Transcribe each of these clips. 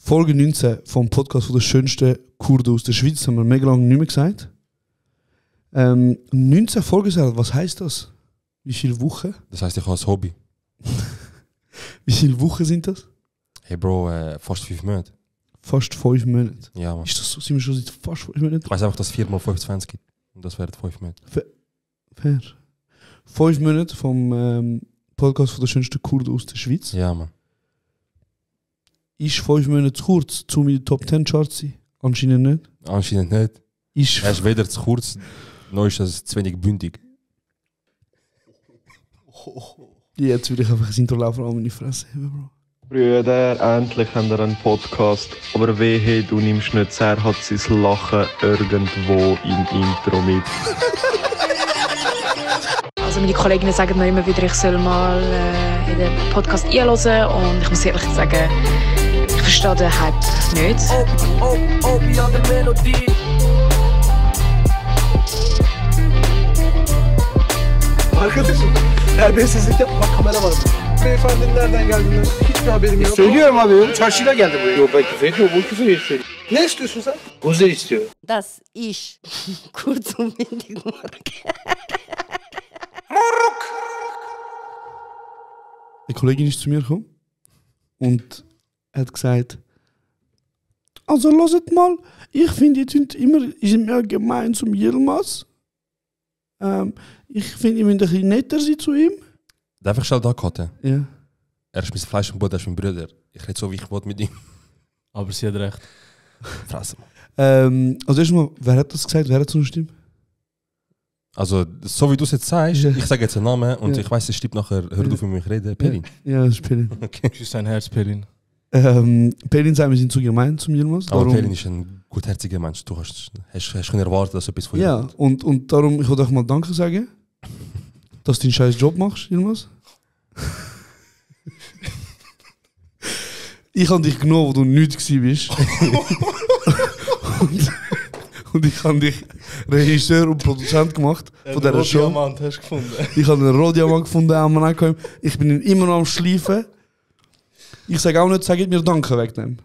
Folge 19 vom Podcast von der schönsten Kurden aus der Schweiz, haben wir mega lange nicht mehr gesagt. 19 Folgen, was heisst das? Wie viele Wochen? Das heisst, ich habe ein Hobby. Wie viele Wochen sind das? Hey Bro, fast 5 Monate. Fast 5 Monate. Ja, Mann. Ist das so? Sind wir schon seit fast 5 Monaten? Ich weiss einfach, dass es 4 mal 25 gibt. Und das wären 5 Monate. Fair. 5 Monate vom Podcast von der schönsten Kurden aus der Schweiz. Ja, Mann. Ist 5 Monate zu kurz, um in die Top 10 Charts zu sein? Anscheinend nicht. Anscheinend nicht. Ist Er ist weder zu kurz, noch ist es zu wenig bündig. Jetzt will ich einfach das Intro laufen an meine Fresse haben, Bro. Brüder, endlich haben wir einen Podcast. Aber wehe, du nimmst nicht sehr, hat sein Lachen irgendwo im Intro mit. Also meine Kolleginnen sagen mir immer wieder, ich soll mal in den Podcast einhören und ich muss ehrlich sagen, ich verstehe den Hype nicht. Ja, der Melodie. Arkadaşım, neredeyse siz yapma, kamera var. Beyefendinin nereden geldiğinden hiçbir haberim yok. Söylüyorum abi, çarşıyla geldi buraya. Yok ben küfür etmiyorum, bu küfür ediyor. Ne istiyorsun sen? Kuzu istiyor. Das ist kurz und bündig Eine Kollegin ist zu mir gekommen und hat gesagt, also hört mal, ich finde, ihr sind immer gemein zum Yilmaz. Ich finde, ihr müsst ein bisschen netter sein zu ihm. Darf ich schnell da cutten? Ja. Er ist mein Fleisch und Blut, er ist mein Bruder. Ich rede so, wie ich will mit ihm. Aber sie hat recht. Fressen. Also erstmal, wer hat das gesagt? Wer hat so eine Stimme? Also, so wie du es jetzt sagst, Ja. ich sage jetzt einen Namen und Ja. ich weiss, es stimmt nachher, hör auf, mit mich reden. Perin. Ja, das ist Perin. Okay. Küss dein Herz, Perin. Perin sagt, wir sind zu gemein zum Yilmaz. Aber Perin ist ein gutherziger Mensch. Du hast schon erwartet, dass etwas von ihr Ja, und darum, ich wollte euch mal Danke sagen, dass du deinen scheiß Job machst, Yilmaz. Ich habe dich genommen, wo du nichts warst. und ich habe dich Regisseur und Produzent gemacht von dieser Show. Diamant hast du gefunden. Ich habe einen Rohdiamant gefunden, am Anfang. Ich bin ihn immer noch am Schleifen. Ich sage auch nicht, sagt mir Danke wegen dem.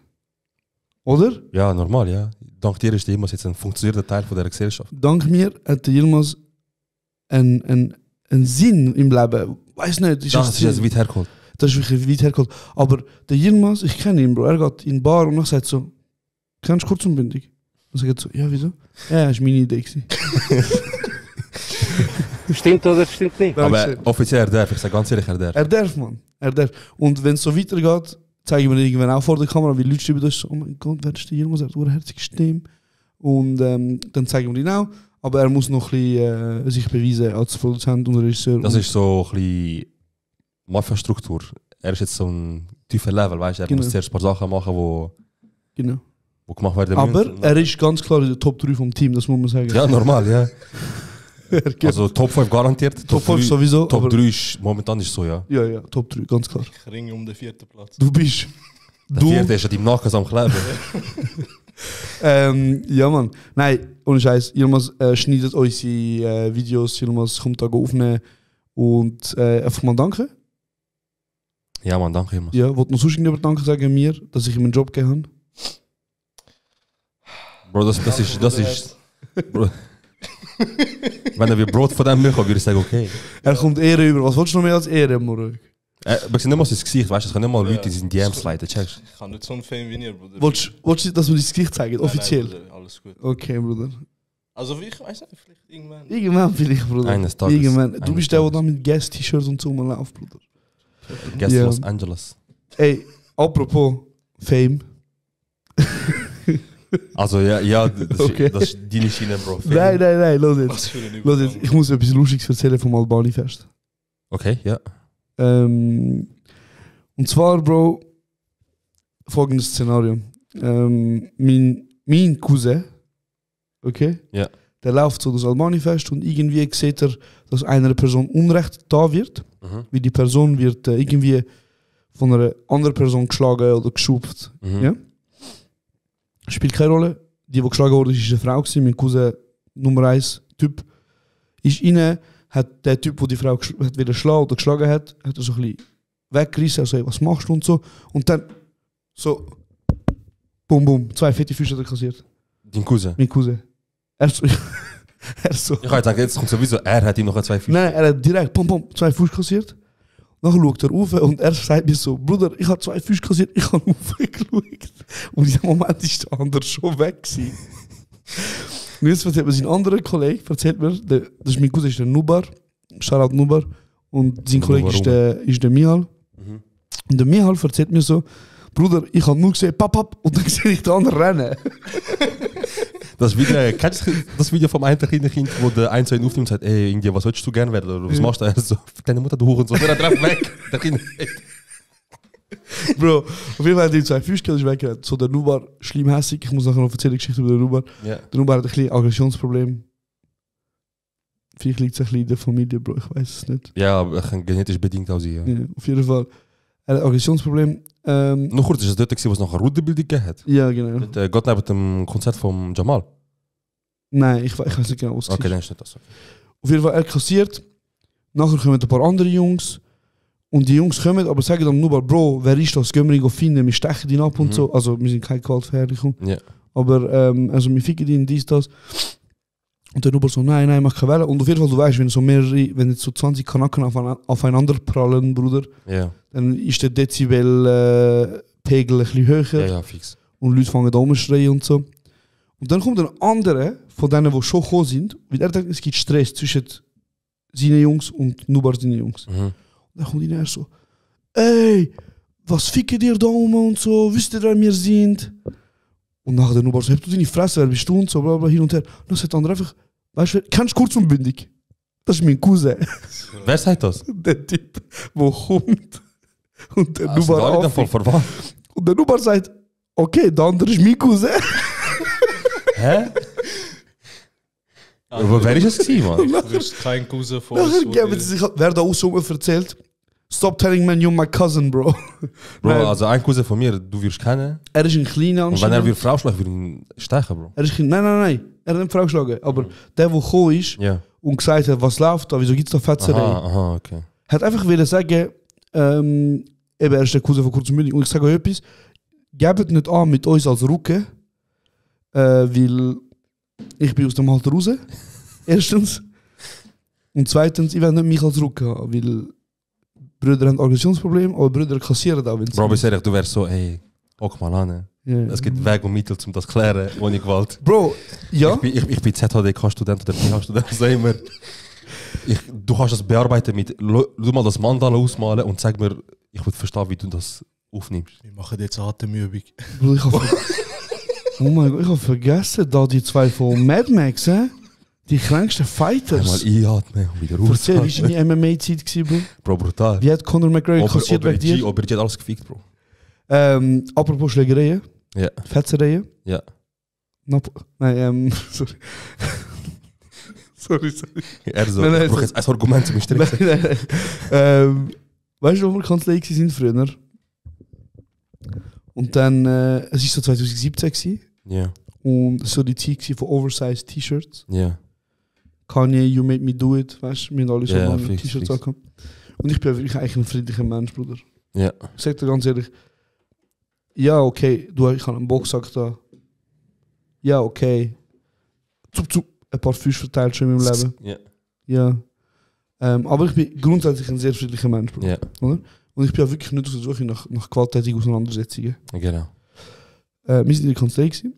Oder? Ja, normal, ja. Dank dir ist Yilmaz jetzt ein funktionierender Teil von dieser Gesellschaft. Dank mir hat der Yilmaz einen Sinn im Leben. Weiß nicht. Das ist jetzt weit hergeholt. Das ist wirklich weit hergeholt. Aber der Yilmaz, ich kenne ihn, Bro. Er geht in die Bar und dann sagt so, kennst du kurz und bündig? Und sagt so, ja, wieso? Ja, das war meine Idee. Stimmt oder stimmt nicht? Aber offiziell er darf, ich sage ganz ehrlich, er darf. Er darf, Mann. Er darf. Und wenn es so weitergeht, zeigen wir irgendwann auch vor der Kamera, wie Leute schreiben, das so, oh mein Gott, wer ist der Yilmaz? Er hat eine herzige Stimme. Und dann zeigen wir ihn auch. Aber er muss noch ein bisschen sich beweisen als Produzent und Regisseur. Das ist so ein bisschen Mafia-Struktur. Er ist jetzt so ein tiefer Level, weißt du? Er Genau. muss zuerst ein paar Sachen machen, Genau. wo gemacht werden Aber müssen. er ist ganz klar in der Top 3 vom Team, das muss man sagen. Ja, normal, ja. Er gibt Also Top 5 garantiert. Top 5 3 sowieso. Top aber 3 ist momentan ist so, ja. Ja, Top 3, ganz klar. Ich ringe um den 4. Platz. Du bist. Der vierte ist an deinem Nacken am Kleben. Ja, Mann. Nein, ohne Scheiß. Yilmaz schneidet unsere Videos, Yilmaz kommt da aufnehmen. Und einfach mal danke. Ja, Mann, danke immer. Ja, wollte noch sonst irgendjemand danke sagen mir, dass ich ihm einen Job gegeben Bro, das ist. Bro. Wenn er wie Brot von dem Milch hat, würde ich sagen, okay. habe. Er kommt Ehre über. Was willst du noch mehr als Ehre, Moruk? Aber es sind nicht mal sein Gesicht, weißt du? Es können nicht mal Leute in diesen DMs leiten, checkst Ich kann nicht so ein Fame wie ihr, Bruder. Willst du, dass wir dein Gesicht zeigen, offiziell? Nein, Bruder, alles gut. Okay, Bruder. Also wie, ich weiß nicht, vielleicht irgendwann. Irgendwann vielleicht, Bruder. Eines Tages. Irgendwann. Du Eines bist der, der Tages. da mit Guest-T-Shirts und so rumläuft, Bruder. Guest Ja. Los Angeles. Ey, apropos Fame. Also ja, das, Okay. das ist deine Schiene, Bro. Nein, los jetzt. Was für ein Los jetzt. Ich muss etwas Lustiges erzählen vom Albani-Fest. Okay, ja. Und zwar, Bro, folgendes Szenario. Mein Cousin, okay? Ja. Der läuft so das Albani-Fest und irgendwie sieht er, dass einer Person Unrecht da wird. Mhm. Wie die Person wird irgendwie von einer anderen Person geschlagen oder geschupft. Mhm. Ja? Spielt keine Rolle. Die geschlagen wurde, ist eine Frau gewesen. Mein Cousin Nummer 1 Typ ist rein, hat der Typ, der die Frau hat wieder schlagen oder geschlagen hat er so ein bisschen weggerissen, also hey, was machst du und so. Und dann so Bum, bum. 2 fette Füße hat er kassiert. Dein Cousin. Mein Cousin. Er so. er so. Ich kann jetzt sagen, jetzt kommt sowieso, er hat ihm noch 2 Füße. Nein, er hat direkt pum, pum, 2 Füße kassiert. Dann schaut er rauf und er sagt mir so, Bruder, ich habe 2 Füße kassiert, ich habe raufgeschaut. Und in diesem Moment war der andere schon weg gewesen. Und jetzt erzählt mir sein anderer Kollege, das ist mein Cousin, ist der Nubar, Shoutout Nubar. Und sein Kollege ist der Mihal. Und der Mihal erzählt mir so, Bruder, ich habe nur gesehen, papp, und dann sehe ich den anderen rennen. Das Video, kennst du das Video vom einen kleinen Kind, wo der einen so ihn aufnimmt und sagt, ey, irgendwie, was willst du gerne werden? Oder was machst du? Er so, deine Mutter, du Hurensohn, der rennt weg. Der Kind. Bro, auf jeden Fall hat er 2 Füße gehabt, ist weggerannt. So der Nubar, schlimm hässig. Ich muss nachher noch erzählen, Geschichte über den Nubar. Ja. Der Nubar hat ein bisschen Aggressionsproblem. Vielleicht liegt es ein bisschen in der Familie, Bro, ich weiß es nicht. Ja, aber genetisch bedingt auch sie. Ja. Ja, auf jeden Fall. Er hat Aggressionsproblem. Noch kurz, ist es dort, wo es noch eine Ruderbildung gegeben hat? Ja, genau. Mit Gott neben dem Konzert von Jamal? Nein, ich weiß nicht genau, was es Okay, ist. dann ist nicht das. Auf jeden Fall, er kassiert. Nachher kommen ein paar andere Jungs. Und die Jungs kommen, aber sagen dann nur, Bro, wer ist das? Gehen wir ihn finden, wir stechen ihn ab und so. Also, wir sind keine Gewaltverherrlichung. Ja. Aber, also, wir ficken ihn, dies, das. Und der Nubar so, nein, mach keine Welle. Und auf jeden Fall, du weißt, wenn so mehrere, wenn jetzt so 20 Kanaken aufeinander prallen, Bruder, Ja. dann ist der Dezibel-Pegel ein bisschen höher. Ja, fix. Und Leute fangen da rumzuschreien und so. Und dann kommt ein anderer von denen, die schon gekommen sind, weil er denkt, es gibt Stress zwischen seinen Jungs und Nubar seinen Jungs. Und dann kommt er so, ey, was ficken ihr da und so, wisst ihr, wer wir sind? Und nachher der Nubar so, habt du deine Fresse, wer bist du und so, bla bla, hin und her. Und dann sagt der andere einfach, weißt du, kennst du kurz und bündig? Das ist mein Cousin. Wer sagt das? Der Typ, der kommt. Und der Also, Nubar davon, und der Nubar sagt, okay, der andere ist mein Cousin. Hä? Aber wer ist es gewesen, Mann? Du wirst kein Cousin von uns. Nachher geben sie sich, wer da aus so erzählt, stop telling me you're my cousin, bro. Bro, also ein Cousin von mir, du wirst kennen. Er ist ein kleiner Und wenn er wieder Frau schlägt, würde ich ihn stechen, Bro. Er ist ein, nein. Er hat nicht Frau geschlagen. Aber der gekommen ist Ja. und gesagt hat, was läuft da, wieso gibt es da Fetzerei, Aha, okay. hat einfach wollen sagen, eben, er ist der Cousin von Kurz und Bündig. Und ich sage euch etwas, gebt nicht an mit uns als Rucke, weil ich bin aus dem Alter raus. Erstens. Und zweitens, ich will nicht mich als Rucke haben, weil Brüder haben Aggressionsprobleme, aber Brüder kassieren auch, wenn sie... Bro, ich sag, du wärst so, ey, guck mal an. Ja. Es gibt Wege und Mittel, um das zu klären, ohne Gewalt. Bro, ja. Ich bin ZHDK-Student oder PH-Student, so immer. Du kannst das bearbeiten mit, du mal das Mandala ausmalen und sag mir, ich will verstehen, wie du das aufnimmst. Wir machen jetzt Atemübung. Bro, oh mein Gott, ich habe vergessen, da die 2 von Mad Max, die kränksten Fighters. Einmal einatmen und wieder Erzähl, raus. wie war deine MMA-Zeit, Bro? Bro, brutal. Wie hat Conor McGregor kassiert wegen dir? Aber hat alles gefickt, Bro. Apropos Schlägereien, Ja. Fetzereien. Ja. Nein, sorry. Er so, Nein, ich brauche jetzt ein Argument zum Stricken. Nein. Weißt du, wo wir Kanzlei waren früher? Und dann, es war so 2017 gewesen, Ja. und es war so die Zeit von Oversized T-Shirts. Ja. Kanye, You Made Me Do It, weißt du, wir haben alle so Ja, lange fix, T-Shirts fix. angehabt. Und ich bin wirklich eigentlich ein friedlicher Mensch, Bruder. Ja. Ich sag dir ganz ehrlich, ja, okay, ich habe einen Boxsack da. Ja, okay. Ein paar Füße verteilt schon in meinem Leben. Ja. Ja. Aber ich bin grundsätzlich ein sehr friedlicher Mensch, Bruder. Ja. Oder? Und ich bin ja wirklich nicht auf der Suche nach gewalttätigen Auseinandersetzungen. Genau. Wir sind in der Kanzlei gewesen,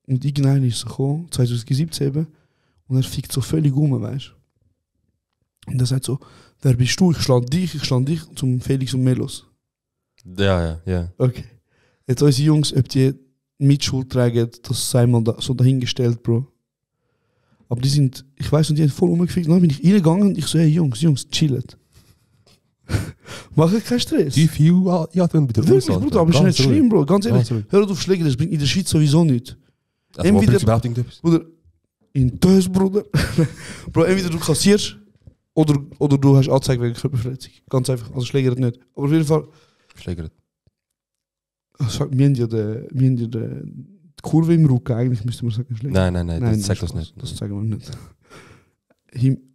und irgendwann ist er gekommen, 2017 eben, und er fickt so völlig weißt du. Und er sagt so, wer bist du? Ich schlage dich zum Felix und Melos. Ja. Okay. Jetzt unsere Jungs, ob die Mitschuld tragen, das sei mal so dahingestellt, Bro. Aber die sind, ich weiss nicht, die haben voll rumgefickt. Dann bin ich reingegangen und ich so, hey Jungs, chillt. Macht keinen Stress. Wie viel? Ja, dann bitte Wirklich, Bruder, aber es ist nicht schlimm, Bro. Ganz ehrlich, Ganz ruhig. hör auf Schläge, das bringt in der Schweiz sowieso nicht. Also, Entweder- bringst du überhaupt irgendetwas? Bruder, in Tös, Bruder. Bro, entweder du kassierst oder du hast Anzeige wegen Körperverletzung. Ganz einfach, also Schläger nicht. Aber auf jeden Fall, Schläger. wir haben ja die Kurve im Rücken, eigentlich müsste man sagen Schläger. Nein, das sagt das Spaß. nicht. Das sagen wir nicht.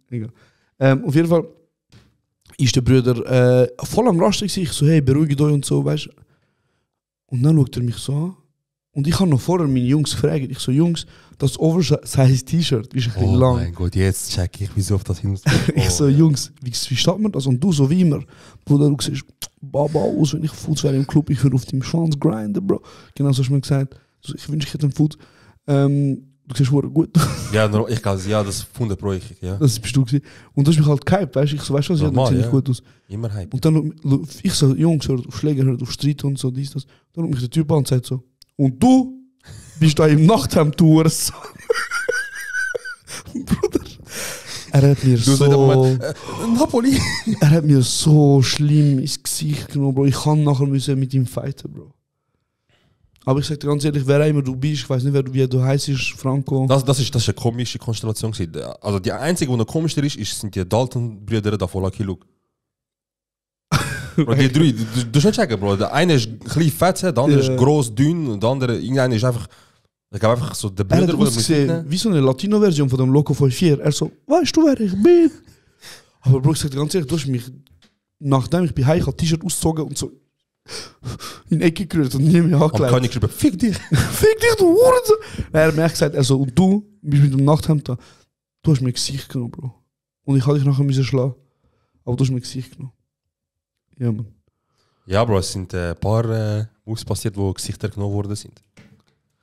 Egal. Auf jeden Fall ist der Bruder voll am Rasten gewesen. Ich so, hey, beruhigt euch und so, weißt du. Und dann schaut er mich so an Und ich habe noch vorher meine Jungs gefragt, ich so, Jungs, das Oversize-T-Shirt ist ein bisschen Oh lang. mein Gott, jetzt check ich, wieso auf das hin. Ich so, Jungs, wie steht man das? Und du so wie immer, Bruder, du siehst Baba aus, wenn ich Fuß wäre im Club, ich würde auf deinem Schwanz grinden, Bro. Genau so hast du mir gesagt. So, ich wünsche, ich hätte einen Fuß. Du siehst verdammt gut. Ja, ich glaube, ja, das Funde pro ich, ja. Das bist du gewesen. Und du hast mich halt gehypt, weißt du? Ich so, weißt du was, ja, das sieht nicht gut aus. Immer Hype. Und dann, ich so, Jungs, hört auf Schläger, hört auf Streit und so, dies, das. Dann ruft mich der Typ an und sagt so, und du bist da im Nachthemd, du Hurensohn. Bruder, er hat mir Napoli. Er hat mir so schlimm ins Gesicht genommen, Bro. Ich kann nachher müssen mit ihm fighten, Bro. Aber ich sag dir ganz ehrlich, wer auch immer du bist, ich weiß nicht, wie du heißt, Franco. Das ist eine komische Konstellation gewesen. Also die einzige, die noch komischer ist, sind die Dalton-Brüder da von Lucky Luke. Bro, die drei, du musst nicht checken, Bro. Der eine ist ein bisschen fett, der andere ist gross, dünn und der andere, irgendeiner ist einfach, ich glaube einfach so der Er Brüder, hat ausgesehen wie so eine Latino-Version von dem Loco 54. Er so, weißt du, wer ich bin? Aber Bro, ich sag dir ganz ehrlich, du hast mich, nachdem ich bin heim, ich habe T-Shirt ausgezogen und so in die Ecke gerührt und nie mehr am angelegt. kann ich geschrieben, fick dich. Fick dich, du Hurensohn! Er hat mir echt gesagt, also, und du bist mit dem Nachthemd da, du hast mir Gesicht genommen, Bro. Und ich hätte dich nachher müssen schlagen. Aber du hast mir Gesicht genommen. Ja, Mann. Ja, Bro, es sind ein paar Moves passiert, wo Gesichter genommen worden sind.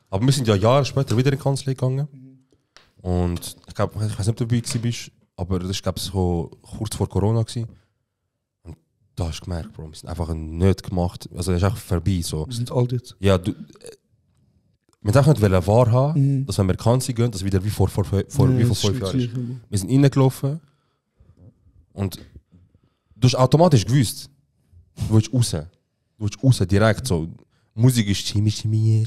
Aber wir sind ja Jahre später wieder in die Kanzlei gegangen. Und ich glaube, ich weiß nicht, ob du dabei bist, aber das war, glaube ich, so kurz vor Corona gewesen. Und da hast du gemerkt, Bro, wir sind einfach nicht gemacht. Also, es ist einfach vorbei. So. Wir sind alt jetzt. Ja, wir wollten einfach nicht wahrhaben, dass wenn wir in die Kanzlei gehen, dass wieder wie vor 5 Jahren ist. Wir sind reingelaufen und du hast automatisch gewusst, du willst raus. Du willst raus, direkt so. Musik ist Chemie,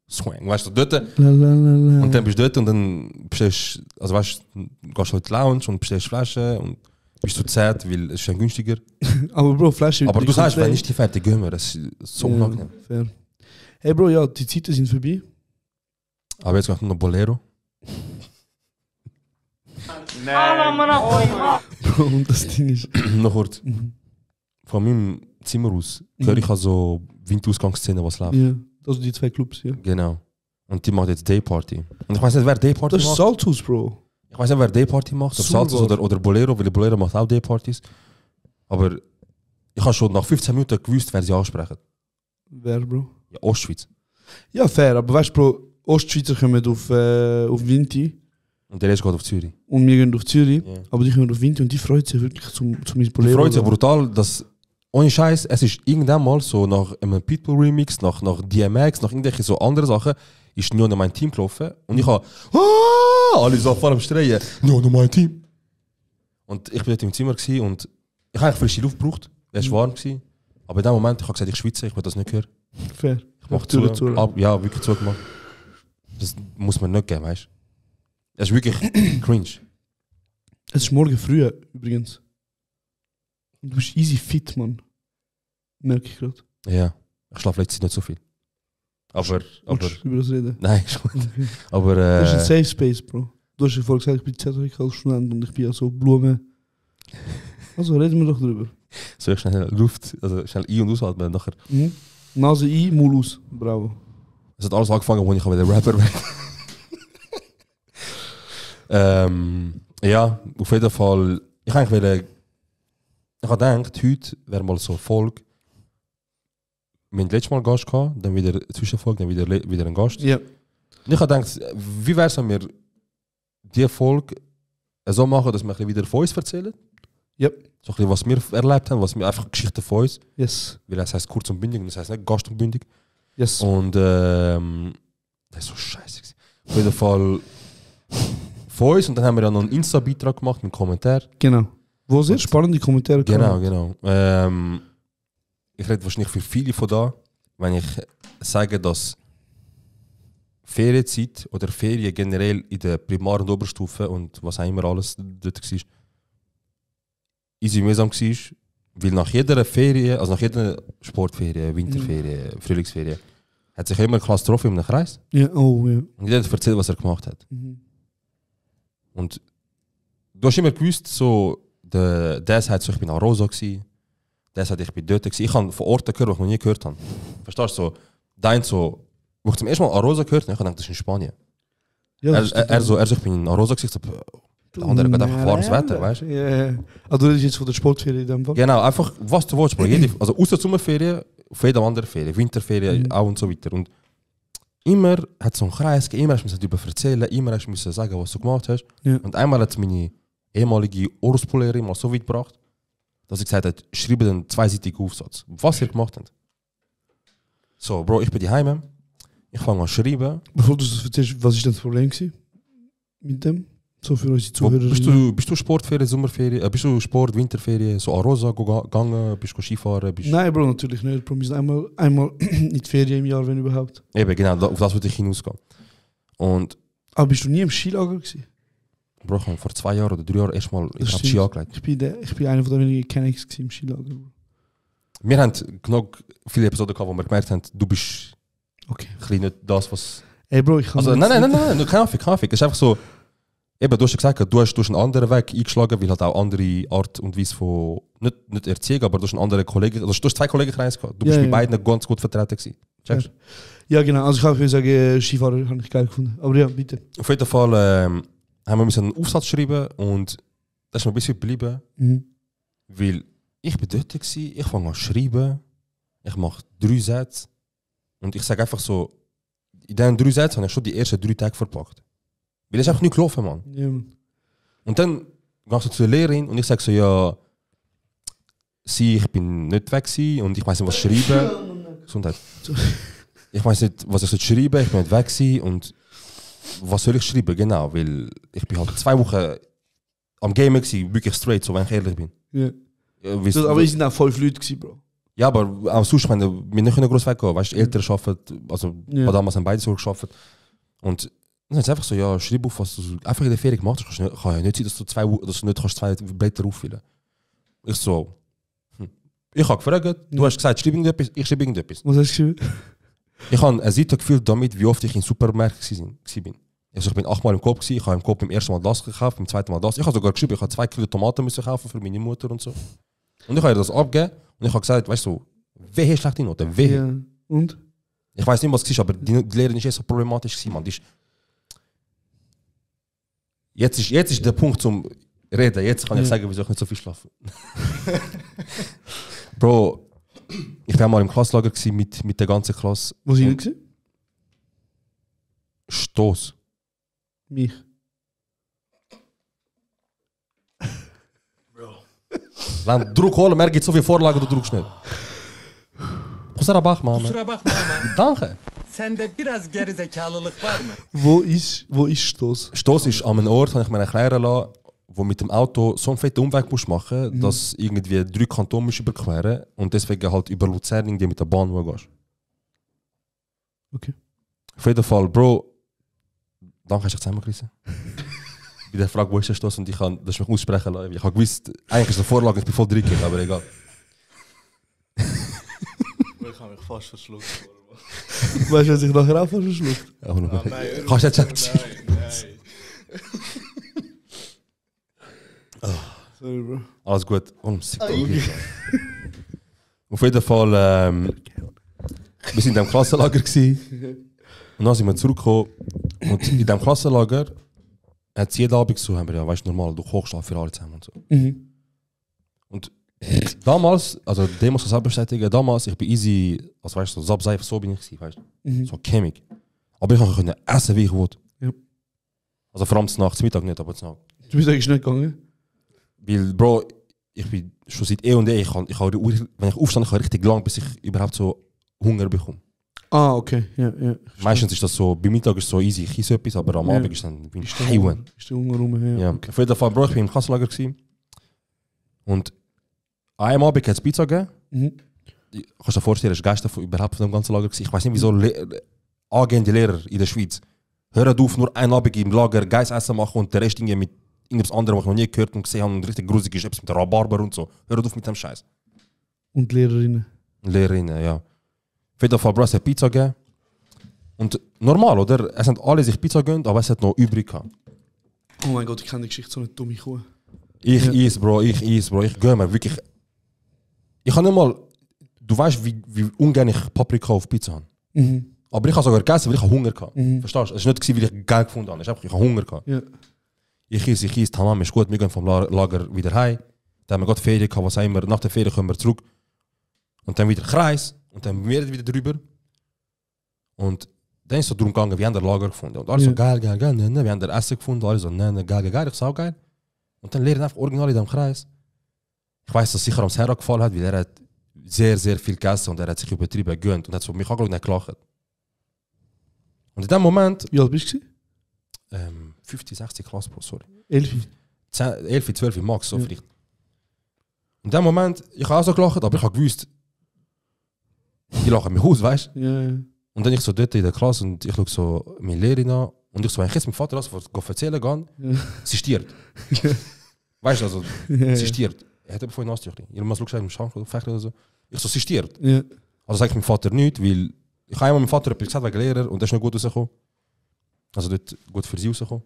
Swang, weißt du, dort. Und dann bist du dort und dann bestellst, also weißt du, gehst du in die Lounge und bestellst Flaschen und bist du zart, weil es ist günstiger. Aber Bro, Flasche. Aber du sagst, wenn nicht die fertig gehen wir, das ist so unangenehm. Fair. Hey Bro, ja, die Zeiten sind vorbei. Aber jetzt kommt noch Bolero. Bro, und das Ding ist. Noch kurz. Von meinem Zimmer aus höre ich also Windausgangsszene, was läuft. Ja, also die 2 Clubs, ja. Genau. Und die macht jetzt Dayparty. Und ich weiß nicht, wer Dayparty Das ist macht. Salzhaus, Bro. Ich weiß nicht, wer Dayparty macht. Ob Salzhaus oder Bolero, weil Bolero macht auch Daypartys. Aber ich habe schon nach 15 Minuten gewusst, wer sie ansprechen. Wer, Bro? Ja, Ostschweiz. Ja, fair, aber weißt du, Bro, Ostschweizer kommen auf Vinti Und der Rest geht auf Zürich. und wir gehen auf Zürich, Ja. aber die kommen auf Vinti und die freut sich wirklich zum Die Bolero. freut sich brutal, dass ohne Scheiß, es ist irgendwann mal so nach einem Pitbull-Remix, nach DMX, nach irgendwelchen so anderen Sachen, ist nur noch mein Team gelaufen und ich habe alle so voll am Streien. Nur noch mein Team. Und ich bin dort im Zimmer gewesen und ich habe eigentlich frische Luft gebraucht. Es war warm gewesen. Aber in dem Moment, ich habe gesagt, ich schwitze, ich will das nicht hören. Fair. Ich mache Tür zu. Ja, wirklich zugemacht. Das muss man nicht geben, weißt du. Es ist wirklich cringe. Es ist morgen früh, übrigens. Und du bist easy fit, Mann. Merke ich gerade. Ja, ich schlafe letztens nicht so viel. Aber Willst du über das reden? nein, ist gut. Aber Das ist ein Safe Space, Bro. Du hast ja vorhin gesagt, ich bin ZRK als Student und ich bin ja so Blume. Also reden wir doch drüber. soll ich schnell Luft, also schnell ein- und ausatmen nachher. Mhm. Nase ein, Mund aus. Bravo. Es hat alles angefangen, als ich wieder Rapper werde. Ja, auf jeden Fall. Ich habe gedacht, heute wäre mal so eine Folge. Wir hatten letztes Mal einen Gast gehabt, dann wieder eine Zwischenfolge, dann wieder ein Gast. Ja. Und ich habe gedacht, wie wäre es, wenn wir diese Folge so machen, dass wir ein bisschen wieder von uns erzählen? Ja. So ein bisschen, was wir erlebt haben, was wir einfach Geschichten von uns. Yes. Weil das heißt kurz und bündig und das heißt nicht Gast und bündig. Yes. Und das ist so scheiße gewesen. Auf jeden Fall von uns und dann haben wir ja noch einen Insta-Beitrag gemacht mit einem Kommentar. Genau. Wo sehr spannende Kommentare kamen. Genau. Ich rede wahrscheinlich für viele von da, wenn ich sage, dass Ferienzeit oder Ferien generell in der Primar- und Oberstufe und was auch immer alles dort war, easy mühsam war, weil nach jeder Ferie, also nach jeder Sportferie, Winterferie, Frühlingsferie, hat sich immer eine Klasse getroffen in einem Kreis Ja, oh ja. und jeder hat erzählt, was er gemacht hat. Mhm. Und du hast immer gewusst, so, der sagt so, ich bin an Rosa gsi, der sagt, ich bin dort gsi. Ich habe von Orten gehört, die ich noch nie gehört habe. Verstehst du? So, Dein so, wo ich zum ersten Mal Arosa gehört habe, ich dachte, das ist in Spanien. Ja, Er so, ich bin in Arosa gesagt, der andere geht einfach warmes Wetter, weißt du? Ja. Also du redest jetzt von der Sportferie in dem Fall? Genau, einfach was du willst, Bro. Also außer Sommerferien, auf jeder anderen Ferien, Winterferien auch und so weiter. Und immer hat es so einen Kreis gegeben, immer hast du darüber erzählen, immer hast du sagen, was du gemacht hast. Ja. Und einmal hat meine ehemalige Oruspolerin mal so weit gebracht, dass sie gesagt hat, schreibe einen zweiseitigen Aufsatz, was ihr gemacht habt. So, Bro, ich bin daheim, ich fange an zu schreiben. Bevor du das erzählst, was war denn das Problem gewesen mit dem? So für unsere Zuhörer. Bist du Sportferien, Sommerferien, bist du Sport, Winterferien, so Arosa gegangen, bist du Skifahren? Nein, Bro, natürlich nicht. Bro, wir sind einmal in die Ferien im Jahr, wenn überhaupt. Eben, genau, auf das würde ich hinausgehen. Und aber bist du nie im Skilager gewesen? Bro, ich habe vor 2 Jahren oder 3 Jahren erstmal Ski angelegt. Ich bin einer von den wenigen Kennex im Skilager. Bro. Wir haben genug viele Episoden gehabt, wo wir gemerkt haben, du bist okay. Ein bisschen nicht das, was... Ey, Bro, ich kann... Also, nein, kein Affig. Es ist einfach so... Eben, du hast ja gesagt, du hast einen anderen Weg eingeschlagen, weil halt auch andere Art und Weise von... Nicht Erziehung, aber du hast einen anderen Kollegen... Also du hast 2 Kollegenkreise gehabt. Du bist bei beiden ganz gut vertreten gewesen. Checkst? Ja, genau. Also ich kann sagen, Skifahrer habe ich geil gefunden. Aber ja, bitte. Auf jeden Fall haben wir einen Aufsatz schreiben und das ist mir ein bisschen geblieben. Weil ich bin dort gewesen, ich fange an zu schreiben, ich mache 3 Sätze und ich sage einfach so, in diesen 3 Sätzen habe ich schon die ersten 3 Tage verpackt. Weil es ist einfach nicht gelaufen, Mann. Ja. Und dann gehe ich so zur Lehrerin und ich sage so, ja, ich bin nicht weg gewesen und ich weiß nicht, was schreiben. Gesundheit. Ich weiß nicht, was ich schreiben, ich bin nicht weg gewesen und was soll ich schreiben, genau, weil ich bin halt 2 Wochen am Gamen gewesen, wirklich straight, so wenn ich ehrlich bin. Ja. Aber es sind auch 5 Leute gewesen, Bro. Ja, aber auch sonst, wir nicht groß weggehen, weißt du, Eltern arbeiten, also damals haben beide so gearbeitet. Und dann ist es einfach so, ja, schreib auf, was du einfach in der Ferien gemacht hast. Kann ja nicht sein, dass du nicht 2 Blätter auffüllen. Ich so, ich habe gefragt, du hast gesagt, schreib irgendetwas, ich schreibe irgendetwas. Was hast du geschrieben? Ich habe eine Seite gefühlt damit, wie oft ich in Supermärkten war. Also ich bin 8-mal im Coop gewesen, ich habe im Coop beim ersten Mal das gekauft, beim zweiten Mal das. Ich habe sogar geschrieben, ich habe 2 Kilo Tomaten müssen kaufen für meine Mutter und so. Und ich habe ihr das abgegeben und ich habe gesagt, weißt du, wehe schlechte Noten, wehe. Ja. Und? Ich weiß nicht, was es ist, aber die Lehrerin ist so problematisch gewesen, man. Jetzt ist der Punkt zum Reden, jetzt kann ich sagen, wieso ich nicht so viel schlafe. Bro, ich war mal im Klasslager mit der ganzen Klasse. Wo sind Sie? Stoß. Mich. Wenn du Druck holen, er gibt so viele Vorlagen, du druckst nicht. Kusura bakma ama. Danke. Sende biraz gerizekalılık var mı? Wo ist Stoß? Stoß ist an einem Ort, habe ich mir erklären lassen, wo mit dem Auto so einen fetten Umweg musst machen, dass irgendwie 3 Kantone musst überqueren und deswegen halt über Luzern irgendwie mit der Bahn gehst. Okay. Auf jeden Fall, Bro, danke, hast du dich zusammengerissen. Bei der Frage, wo ist der Stoß und ich kann das mich aussprechen lassen. Ich habe gewusst, eigentlich ist eine Vorlage, ich bin voll drin, aber egal. Ich habe mich fast verschluckt. Weißt du, was ich nachher auch fast verschluckt? Ja, nein, kannst du jetzt sagen? Nein. Sorry, Bro. Alles gut. Auf jeden Fall, wir waren in diesem Klassenlager und dann sind wir zurückgekommen. Und in diesem Klassenlager hat es jeden Abend so, haben wir ja, weißt du, normal, du kochst für alle zusammen und so. Und damals, also Demos selber bestätigen, damals, ich bin easy, also weißt du, so Sabseif, so bin ich, weißt du, so chemik. Aber ich konnte essen, wie ich wollte. Ja. Also vor allem zum Mittag nicht, aber zum Nacht. Du bist eigentlich nicht gegangen? Weil, Bro, ich bin schon seit und wenn ich aufstehe, ich richtig lang, bis ich überhaupt so Hunger bekomme. Ah, okay, ja. Meistens ist das so, bei Mittag ist es so easy, ich esse etwas, aber am Abend ist dann bin ich heilen. Ist der Hunger rum, ja. Okay. Auf jeden Fall, Bro, ich bin im Kassellager und an einem Abend hat es Pizza gegeben. Kannst du dir vorstellen, das Geist überhaupt von dem ganzen Lager gewesen. Ich weiß nicht, wieso angehende Lehrer in der Schweiz hören auf, nur ein Abend im Lager Geist essen machen und der Rest mit irgendwas anderem, was ich noch nie gehört und gesehen habe und richtig grusig ist, mit Rhabarber und so. Hört auf mit dem Scheiß. Und Lehrerinnen? Lehrerinnen, ja. Auf jeden Fall, Bro, es hat Pizza gegeben. Und normal, oder? Es haben alle sich Pizza gegönnt, aber es hat noch übrig gehabt. Oh mein Gott, ich kenne die Geschichte so nicht dumm. Ich esse, Bro, ich gönne mir wirklich. Ich kann nicht mal. Du weißt, wie ungern ich Paprika auf Pizza habe. Aber ich habe sogar gegessen, weil ich Hunger hatte. Verstehst du? Es war nicht, weil ich Geld gefunden habe. Ich habe Hunger gehabt. Ja. Ich esse, tamam, ist gut, wir gehen vom Lager wieder heim. Dann haben wir gerade Ferien gehabt, was auch immer. Nach der Ferien kommen wir zurück. Und dann wieder Kreis. Und dann wieder drüber. Und dann ist es so darum gegangen, wir haben das Lager gefunden. Und alle so geil, wir haben das Essen gefunden. Alle so, geil. Ich so, auch geil. Und dann lernen einfach original in diesem Kreis. Ich weiss, dass sicher am Serra gefallen hat, weil er hat sehr, sehr viel gegessen und er hat sich übertrieben gegönnt und hat so mich angeschaut und gelacht. Und in dem Moment... Wie alt bist du? 50, 60 Klasse, Bro, sorry. 11? 11, 12 Max, so vielleicht. Und in dem Moment, ich habe auch so gelacht, aber ich habe gewusst, die lachen mich aus, weißt du? Ja. Und dann ich so dort in der Klasse und ich schaue so meine Lehrerin an und ich so, wenn ich jetzt meinem Vater das erzählen gehe, sie stirbt. Weißt du, also, sie stirbt. Er hat vorhin Nasstüchli. Ihr muss schauen, im Schrank oder so. Ich so, sie stirbt. Ja. Also sage ich meinem Vater nicht, weil ich habe einmal meinem Vater etwas gesagt wegen Lehrer und der ist nicht gut rausgekommen. Also dort gut für sie rausgekommen.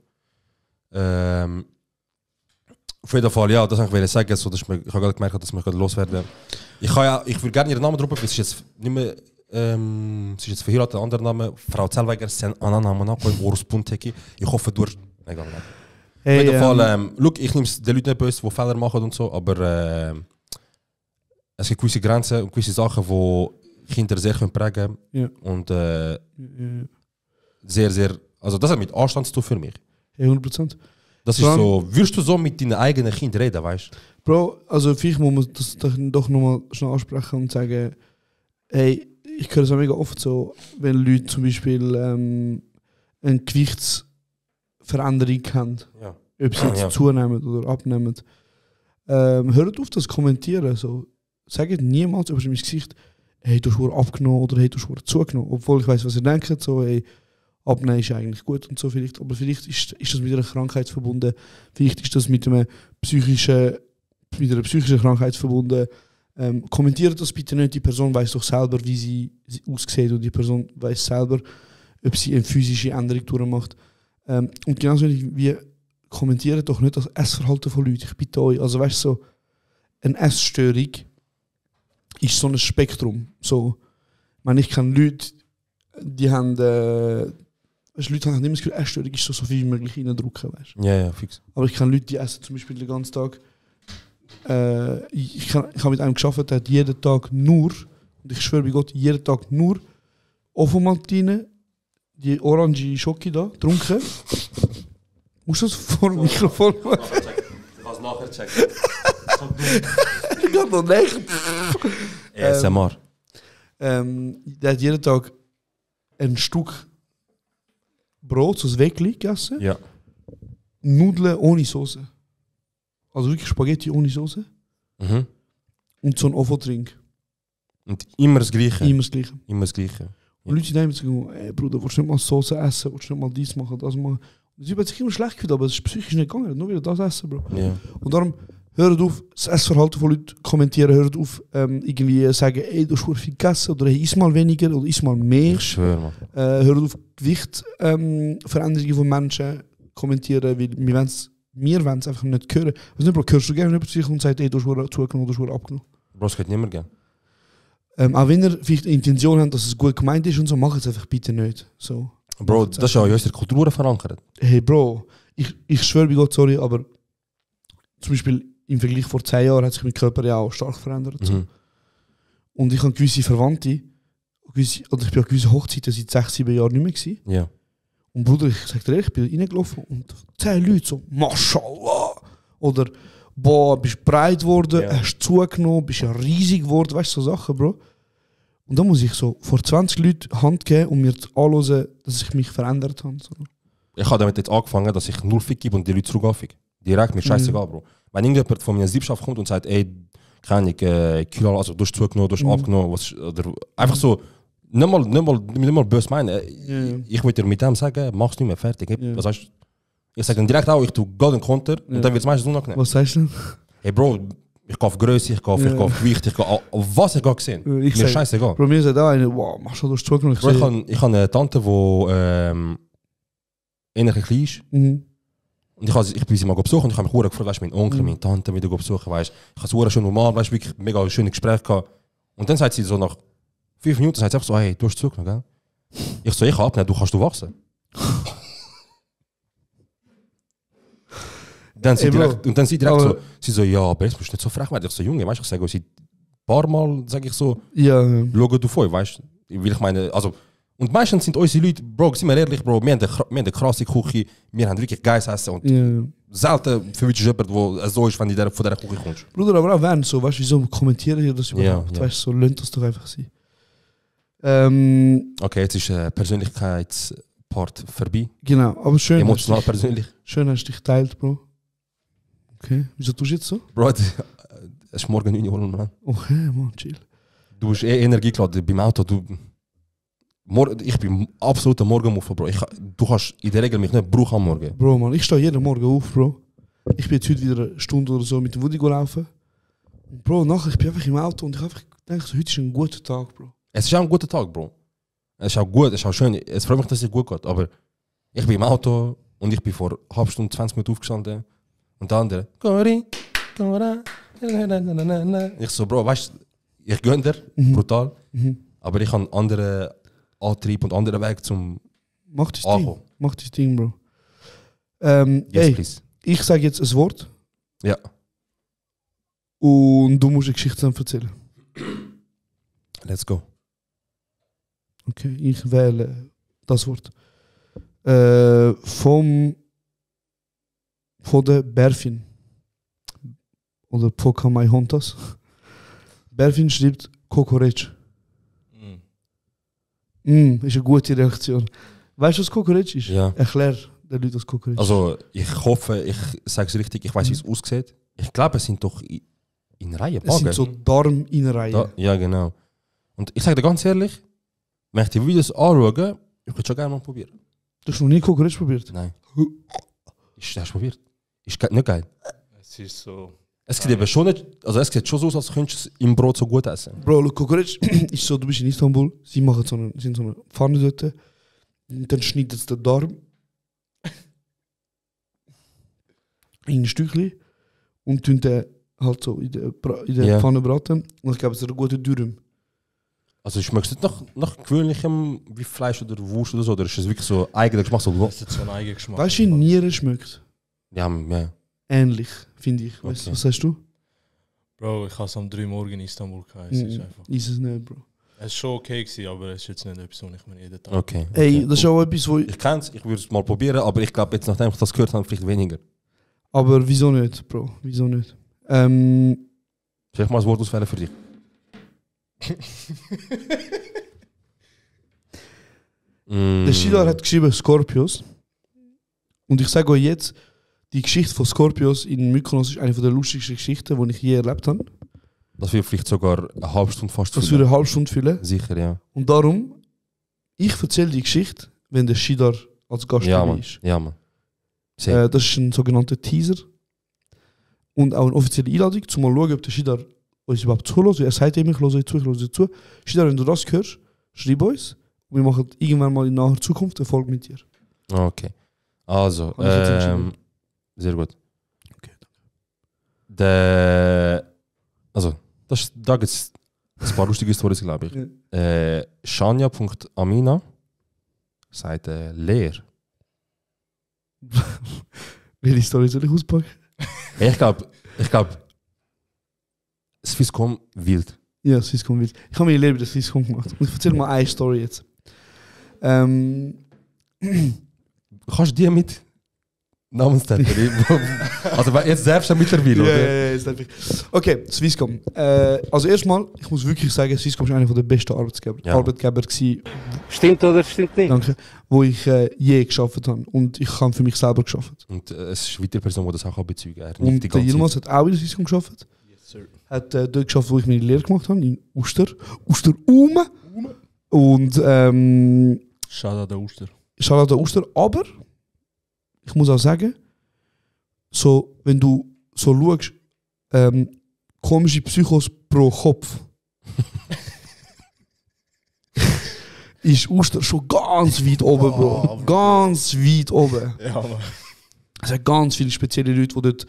Auf jeden Fall, ja, das wollte ich sagen, so, dass ich habe gerade gemerkt, dass ich loswerden. Ich würde gerne ihren Namen droppen, weil sie ist jetzt nicht mehr, sie ist jetzt verheiratet, ein anderer Name, Frau Zellweger, sen Ananamana, Urs Punteki. Ich hoffe, du hast... Egal. Hey, auf jeden Fall, look, ich nehme es den Leuten nicht böse, die Fehler machen und so, aber es gibt gewisse Grenzen und gewisse Sachen, die Kinder sehr prägen können. Und sehr, sehr... Also das hat mit Anstand zu tun für mich. 100%. Das ist so, würdest du so mit deinen eigenen Kindern reden, weißt du? Bro, also vielleicht muss man das doch nochmal schnell ansprechen und sagen, hey, ich höre es auch mega oft so, wenn Leute zum Beispiel eine Gewichtsveränderung haben, ob sie jetzt zunehmen oder abnehmen. Hört auf das Kommentieren. So. Sagt niemals über mein Gesicht, hey, du hast wohl abgenommen oder hey, du hast wohl zugenommen. Obwohl ich weiß, was ihr denkt, so, hey, abnehmen ist eigentlich gut und so vielleicht, aber vielleicht ist das mit einer Krankheit verbunden, vielleicht ist das mit einer psychischen Krankheit verbunden. Kommentiert das bitte nicht, die Person weiß doch selber, wie sie aussieht und die Person weiß selber, ob sie eine physische Änderung durchmacht. Und genauso wie kommentiert doch nicht das Essverhalten von Leuten, ich bitte euch, also weißt du, so, eine Essstörung ist so ein Spektrum, so, ich kenne Leute, die haben Leute haben nicht mehr das Gefühl, Essstörung ist so viel wie möglich reindrücken, weißt du? Ja, fix. Aber ich kenne Leute, die essen zum Beispiel den ganzen Tag. Ich habe mit einem gearbeitet, der hat jeden Tag nur, und ich schwöre bei Gott, jeden Tag nur Ofenmaltine, die orange Schoki da, getrunken. Musst du das vor dem Mikrofon machen? Ich kann es nachher checken. Ich kann noch nicht. ASMR. Der hat jeden Tag ein Stück Brot, so ein Weckli gegessen. Ja. Nudeln ohne Soße. Also wirklich Spaghetti ohne Soße. Mhm. Und so ein Ofo-Trink. Und immer das Gleiche? Immer das Gleiche. Immer das Gleiche. Und Leute denken sich, ey Bruder, willst du nicht mal Soße essen? Willst du nicht mal dies machen, das machen? Und sie hat sich immer schlecht gefühlt, aber es ist psychisch nicht gegangen. Nur wieder das essen, Bro. Ja. Und darum, hört auf, das Essverhalten von Leuten kommentieren, hört auf, irgendwie sagen, ey, du hast viel gegessen, oder hey, iss mal weniger, oder iss mal mehr. Ich schwöre, Mann. Hört auf, Gewichtveränderungen von Menschen kommentieren, weil wir wollen es einfach nicht hören. Was nicht, Bro, hörst du gerne jemand sich und sagt, ey, du hast zugenommen, du hast abgenommen. Bro, es geht nicht mehr gern. Auch wenn ihr vielleicht eine Intention habt, dass es gut gemeint ist und so, macht es einfach bitte nicht. So. Bro, das ist ja in unserer Kultur verankert. Hey Bro, ich schwöre bei Gott, sorry, aber zum Beispiel im Vergleich vor 10 Jahren hat sich mein Körper ja auch stark verändert. So. Und ich habe gewisse Verwandte, oder ich bin an gewissen Hochzeiten seit 6-7 Jahren nicht mehr gewesen. Ja. Und Bruder, ich sag dir ehrlich, ich bin reingelaufen und 10 Leute so, Mashallah! Oder, boah, bist breit geworden, hast zugenommen, bist ja riesig geworden, weißt du, so Sachen, Bro. Und da muss ich so vor 20 Leuten Hand geben und mir anhören, dass ich mich verändert habe. So. Ich habe damit jetzt angefangen, dass ich nur Fick gebe und die Leute zurück anfick. Direkt, mir scheißegal, Bro. Wenn irgendjemand von meiner Siebschaft kommt und sagt, ey, kann ich, Kilo, also du hast zugenommen, du hast abgenommen, oder einfach so, nicht mal böse meinen. Ich würde dir mit dem sagen, mach's nicht mehr fertig. Was heißt, ich sage dann direkt auch, ich tue Golden Konter und dann wird es meistens unangenehm. Was sagst du? Hey Bro, ich gehe auf Größe, ich gehe auf Gewicht, ich gehe auf was ich gehe sehen. Mir ist scheißegal. Bei mir sagt auch einer, wow, machst du das zugenommen? Ich habe eine Tante, die ähnlich klein ist. Und ich bin sie mal besuchen und ich habe mich sehr gefreut, weißt, mein Onkel, meine Tante wieder besuchen, weißt. Ich habe es sehr schön normal, weißt, wirklich mega schönes Gespräch gehabt. Und dann sagt sie so nach 5 Minuten, sagt sie einfach so, hey, du hast zugenommen, gell? Ich so, ich abnehmen, du kannst wachsen. Dann sie direkt, und dann sie direkt so, sie so, ja, aber jetzt musst du nicht so frech werden. Ich so, Junge, weißt du, ich sage, sie ein paar Mal, sage ich so, schau du vor, weißt du, will ich meine, also, und meistens sind unsere Leute, Bro, sind wir ehrlich, Bro, wir haben eine krasse Küche, wir haben wirklich geiles Essen und selten verwünscht jemand, der so ist, wenn du von dieser Küche kommst. Bruder, aber auch wenn so, weißt du, wieso kommentieren hier das überhaupt? Weißt du, so lönt das doch einfach sein. Okay, jetzt ist Persönlichkeitspart vorbei. Genau, aber schön. Emotional persönlich. Schön hast du dich geteilt, Bro. Okay, wieso tust du jetzt so? Bro, es ist morgen 9 Uhr, Mann. Okay, Mann, chill. Du bist Energie geladen beim Auto. Ich bin absoluter Morgenmuffer, Bro. Du kannst in der Regel mich nicht brauchen am Morgen. Bro, Mann, ich stehe jeden Morgen auf, Bro. Ich bin jetzt heute wieder eine Stunde oder so mit dem Woody laufen. Und Bro, nachher, ich bin einfach im Auto und ich einfach denke, so, heute ist ein guter Tag, Bro. Es ist auch ein guter Tag, Bro. Es ist auch gut, es ist auch schön. Es freut mich, dass es gut geht. Aber ich bin im Auto und ich bin vor einer halben Stunde, 20 Minuten aufgestanden. Und der andere, ich so, Bro, weißt du, ich gönne dir, brutal. Aber ich habe einen anderen Antrieb und anderen Weg zum Mach das Ankommen. Ding. Mach das Ding, Bro. Yes, please. Ich sage jetzt ein Wort. Ja. Und du musst eine Geschichte erzählen. Let's go. Okay, ich wähle das Wort. Von der Berfin. Oder Pocahontas. Berfin schreibt Kokoretsch. Ist eine gute Reaktion. Weißt du, was Kokoretsch ist? Ja. Erklär den Leuten, was Kokoretsch ist. Also, ich hoffe, ich sage es richtig, ich weiß, wie es aussieht. Ich glaube, es sind doch in Reihen Es sind so Darminnereien. Ja, genau. Und ich sage dir ganz ehrlich, wenn ich die Videos anschaue, ich würde schon gerne mal probieren. Du hast noch nie Kokoretsch probiert? Nein. Hast du probiert? Ist nicht geil. Es ist so. Es sieht eben schon nicht, also es sieht schon so aus, als könntest du es im Brot so gut essen. Bro, look, Kokoretsch ist so, du bist in Istanbul, sie machen sind so eine Pfanne dort, und dann schneidet es den Darm in ein Stückchen und tun den halt so in der Pfanne braten. Und ich glaube, es ist eine gute Dürüm. Also schmeckt es nicht nach gewöhnlichem wie Fleisch oder Wurst oder so, oder ist es wirklich so eigener Geschmack? Es hat so einen eigenen Geschmack. Weißt du, wie Nieren schmeckt? Ja. Ähnlich, finde ich. Okay. Was sagst du? Bro, ich habe es um 3 Uhr in Istanbul gehabt. Es ist einfach. Ist es nicht, Bro. Es war schon okay gewesen, aber es ist jetzt nicht etwas, was ich mir jeden Tag. Okay. Ey, das ist auch etwas, wo ich kenne es, ich würde es mal probieren, aber ich glaube jetzt, nachdem ich das gehört habe, vielleicht weniger. Aber wieso nicht, Bro? Wieso nicht? Vielleicht mal ein Wort auswählen für dich. Der Shidar hat geschrieben Scorpios. Und ich sage euch jetzt, die Geschichte von Scorpios in Mykonos ist eine der lustigsten Geschichten, die ich je erlebt habe. Das wird vielleicht sogar eine halbe Stunde fast Das würde eine halbe Stunde füllen. Sicher, ja. Und darum, ich erzähle die Geschichte, wenn der Shidar als Gast dabei ist. Ja, Mann. Das ist ein sogenannter Teaser. Und auch eine offizielle Einladung, um mal schauen, ob der Shidar uns überhaupt zuhört. Er sagt immer, ich höre euch zu. Shidar, wenn du das hörst, schreib uns. Und wir machen irgendwann mal in naher Zukunft eine Folge mit dir. Okay. Also, sehr gut. Okay, also, da gibt es ein paar lustige Storys, glaube ich. Ja. Shania.amina sagt leer. Welche Story soll ich auspacken? Ich glaube, Swisscom wild. Ja, Swisscom wild. Ich habe mir Lehre bei der Swisscom gemacht. Und ich erzähle mal eine Story jetzt. Kannst du die mit Namenstäter? Also jetzt selbst mittlerweile, oder? Ja, ist einfach. Okay, Swisscom. Also erstmal, ich muss wirklich sagen, Swisscom ist einer der besten Arbeitgeber gewesen. Stimmt oder stimmt nicht? Danke. Wo ich je geschafft habe. Und ich habe für mich selber geschafft. Und es ist weitere Person, die das auch bezeugen kann. Und der Yilmaz hat auch in der Swisscom geschafft. Yes, sir. Hat dort geschafft, wo ich meine Lehre gemacht habe, in Uster-Ume. Und Schade der Oster. Schade der Oster. Aber ich muss auch sagen, so, wenn du so schaust, komische Psychos pro Kopf, ist Oster schon ganz weit oben, Bro. Ganz weit oben. Ja, Mann. Es hat ganz viele spezielle Leute, die dort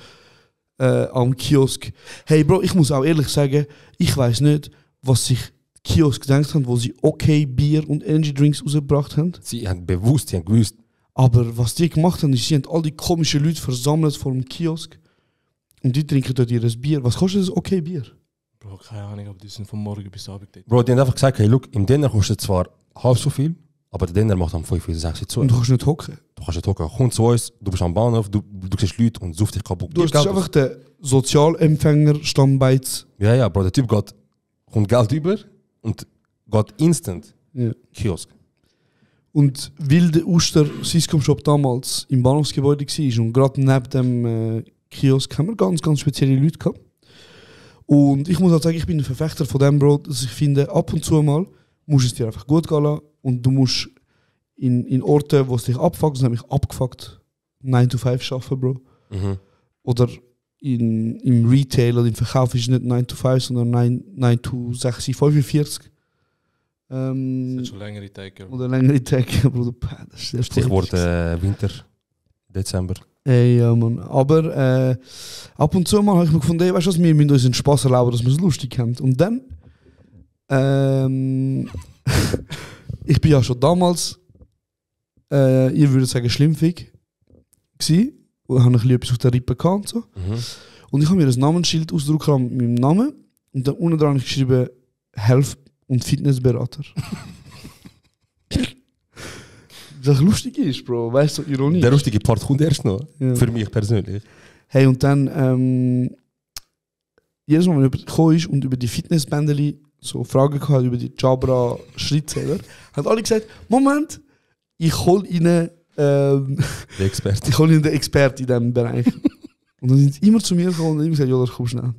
am Kiosk. Hey, Bro, ich muss auch ehrlich sagen, ich weiß nicht, was sich die Kiosk gedacht haben, wo sie okay Bier und Energy Drinks rausgebracht haben. Sie haben bewusst, sie haben gewusst. Aber was die gemacht haben, ist, sie haben all die komischen Leute versammelt vor dem Kiosk und die trinken dort ihr Bier. Was kostet das okay Bier? Bro, keine Ahnung, aber die sind von morgen bis Abend dort. Bro, die haben einfach gesagt, hey, look, im Dinner kostet zwar halb so viel, aber der Dinner macht am 5 oder 6 zu. Und du kannst nicht hocken. Du kannst nicht hocken. Komm zu uns, du bist am Bahnhof, du siehst Leute und suchst dich kaputt. Du hast einfach den Sozialempfänger Stammbeiz. Ja, Bro, der Typ kommt Geld über und geht instant Ja. Kiosk. Und weil der Uster Swisscom Shop damals im Bahnhofsgebäude war und gerade neben dem Kiosk haben wir ganz, ganz spezielle Leute gehabt. Und ich muss halt sagen, ich bin ein Verfechter von dem, Bro, dass ich finde, ab und zu mal musst du es dir einfach gut gehen lassen und du musst in Orten, wo es dich abfuckt, nämlich abgefuckt, 9 to 5 arbeiten, Bro. Mhm. Oder im Retail oder im Verkauf ist es nicht 9 to 5, sondern 9 to 6, 45. Das sind schon längere Tage. Oder längere Tage, Bruder. Das ist sehr Stichwort Winter, Dezember. Ey, ja, Mann. Aber ab und zu mal habe ich mir gefunden, weißt du was, wir müssen uns einen Spass erlauben, dass wir es lustig haben. Und dann, ich bin ja schon damals, ihr würdet sagen, schlimmfig gsi und habe ein bisschen etwas auf der Rippe gehabt und so. Mhm. Und ich habe mir ein Namensschild ausgedruckt mit meinem Namen und dann unten dran habe ich geschrieben, Health und Fitnessberater. Das lustig ist, Bro, weißt du, so Ironie. Der lustige Part kommt erst noch, Ja. für mich persönlich. Hey, und dann, jedes Mal, wenn jemand gekommen ist und über die Fitnessbändeli so Fragen gehabt, über die Jabra Schrittzähler, haben alle gesagt, Moment, ich hole Ihnen Der Experte. ich hole Ihnen den Experten in diesem Bereich. Und dann sind sie immer zu mir gekommen und haben gesagt, ja, das komm schnell.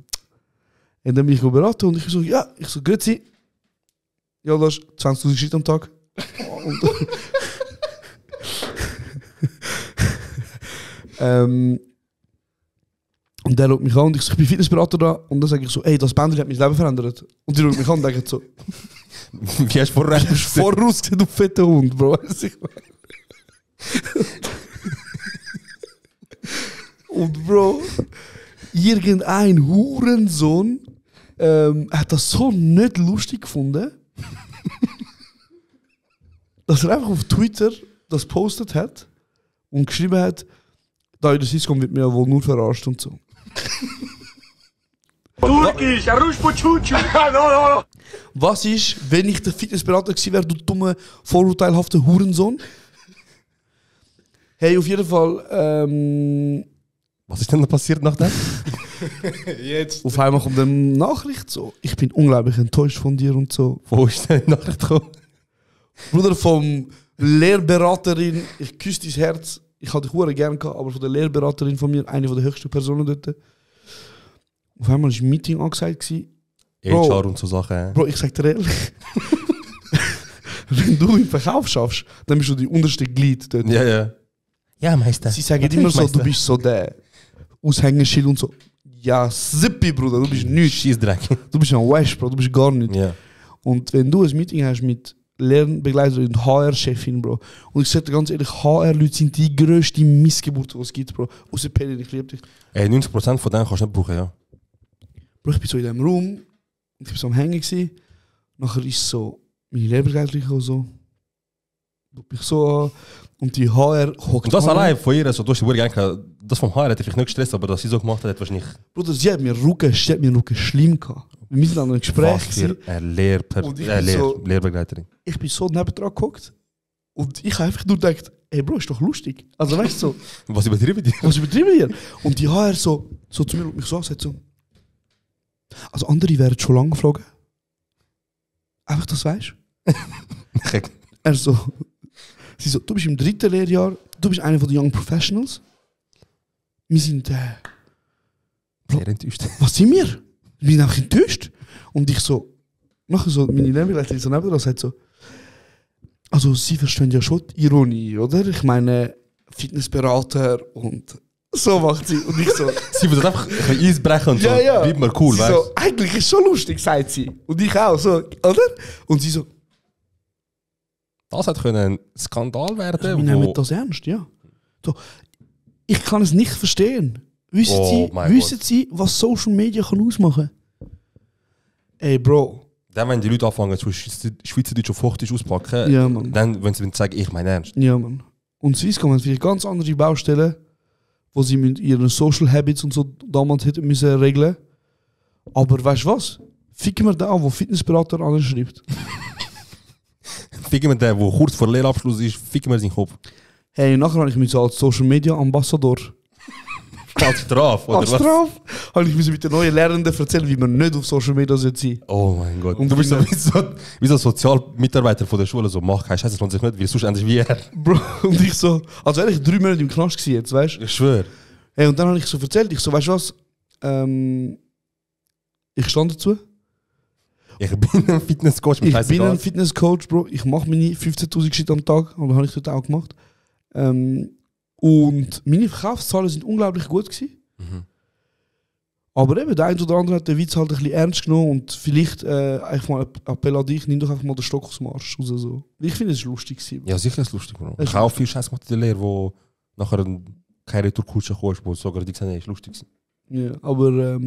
Und dann bin ich beraten und ich so, ja, grüezi. Ja, das ist 20.000 Schritte am Tag. Und, und der schaut mich an und ich so, ich bin Fitnessberater da. Und dann sage ich so, ey, das Bändchen hat mein Leben verändert. Und die schaut mich an und denkt so, Wie hast du vorher voraus gesehen, du fetter Hund, Bro. Weißt du, ich meine. Und Bro, irgendein Hurensohn hat das so nicht lustig gefunden, dass er einfach auf Twitter das postet hat und geschrieben hat, da in der Swisscom wird mir ja wohl nur verarscht und so. Turkisch, Was ist, wenn ich der Fitnessberater gewesen wäre, du dumme, vorurteilhafter Hurensohn? Hey, auf jeden Fall, Was ist denn da passiert nachdem? Jetzt. auf einmal kommt eine Nachricht so, ich bin unglaublich enttäuscht von dir und so. Wo ist denn die Nachricht gekommen? Bruder, vom Lehrberaterin, ich küsse dein Herz, ich hatte dich hure gerne gehabt, aber von der Lehrberaterin von mir, eine der höchsten Personen dort. Auf einmal war ein Meeting angesagt gewesen. Bro. HR und so Sachen. Bro, ich sag dir ehrlich, wenn du im Verkauf schaffst, dann bist du die unterste Glied dort. Ja. Ja, Meister. Sie sagen immer so, du bist so der Aushängeschild und so. Ja, Zippi, Bruder, du bist nichts. Scheissdreck. Du bist ein Wash, Bro, du bist gar nichts. Ja. Und wenn du ein Meeting hast mit Lernbegleiterin und HR-Chefin, Bro, und ich sage dir ganz ehrlich, HR-Leute sind die grösste Missgeburt, die es gibt, Bro. Außer Pelin, ich liebe dich. Ey, 90% von denen kannst du nicht brauchen, ja. Bro, ich bin so in diesem Raum und ich war so am Hängen gewesen. Nachher ist so meine Lehrbegleiterin gekommen, so. Schaut mich so an. Und die HR hockt Und das an. allein von ihr, so, du hast die gedacht, das vom HR hätte ich nicht gestresst, aber dass sie so gemacht hat, hat wahrscheinlich Bruder, sie hat mir Rücken schlimm gehabt. Wir sind an einem Gespräch was für gewesen. eine Und ich bin so- Lehrbegleiterin. Ich bin so nebendran geguckt und ich habe einfach nur gedacht, ey Bro, ist doch lustig. Also weißt du, so, Was übertrieben die? was übertrieben hier? Und die HR so zu mir und mich so angesagt, so, also andere wären schon lange geflogen. Einfach, das weißt du. Er so, sie so, du bist im 3. Lehrjahr, du bist einer von den Young Professionals. Wir sind, Sehr enttäuscht. was sind wir? Wir sind einfach enttäuscht. Und ich so, nachher so, meine Lehrbegleiterin so neben dran sagt so, also sie verstehen ja schon die Ironie, oder? Ich meine, Fitnessberater und so macht sie. Und ich so, Sie will das einfach ein bisschen Eisbrechen und so. ja. Bleib mal cool, sie weißt so, eigentlich ist es schon lustig, sagt sie. Und ich auch, so, oder? Und sie so, Das hätte können ein Skandal wir werden, nehmen das ernst, ja. So, ich kann es nicht verstehen. Wissen Oh mein Sie, was Social Media kann ausmachen? Ey, Bro, Dann, wenn die Leute anfangen, so Schweizerdeutsch auf Hochdeutsch auspacken, Ja, Mann. dann, wenn sie sagen, ich meine ernst. Ja, Mann. Und Swisscom hat vielleicht ganz andere Baustellen, wo sie mit ihren Social Habits und so damals hätten müssen regeln. Aber weißt du was? Ficken wir den an, der Fitnessberater anschreibt. Ficken wir den, der kurz vor Lehrabschluss ist, ficken wir seinen Kopf. Hey, nachher habe ich mich so als Social Media Ambassador Als Strafe, oder als was? Strafe habe ich mit den neuen Lernenden erzählen, wie man nicht auf Social Media sein sollte. Oh mein Gott. Und Und du bist wie so Sozialmitarbeiter von der Schule, so mach keinen Scheiß, das lohnt sich nicht, weil sonst endlich wie er. Bro, und ich so, als wäre ich 3 Monate im Knast gewesen jetzt, weißt du? Ich schwöre. Hey, und dann habe ich so erzählt, ich so, weißt du was? Ich stand dazu. Ich bin ein Fitnesscoach mit Ich bin scheißegal. ein Fitnesscoach, Bro. Ich mache meine 15.000 Schritte am Tag, aber habe ich dort auch gemacht. Und meine Verkaufszahlen sind unglaublich gut gewesen. Aber eben, der eine oder andere hat den Witz halt ein bisschen ernst genommen und vielleicht einfach mal ein Appell an dich, nimm doch einfach mal den Stock aus dem Arsch raus. So. Ich finde es lustig gewesen, Bro. Ja, sicher ist es lustig, Bro. Das Ich habe auch viel Scheiß gemacht in der Lehre, wo nachher keine Retourkutsche kommst, wo sogar die gesagt haben, ist lustig. Ja, aber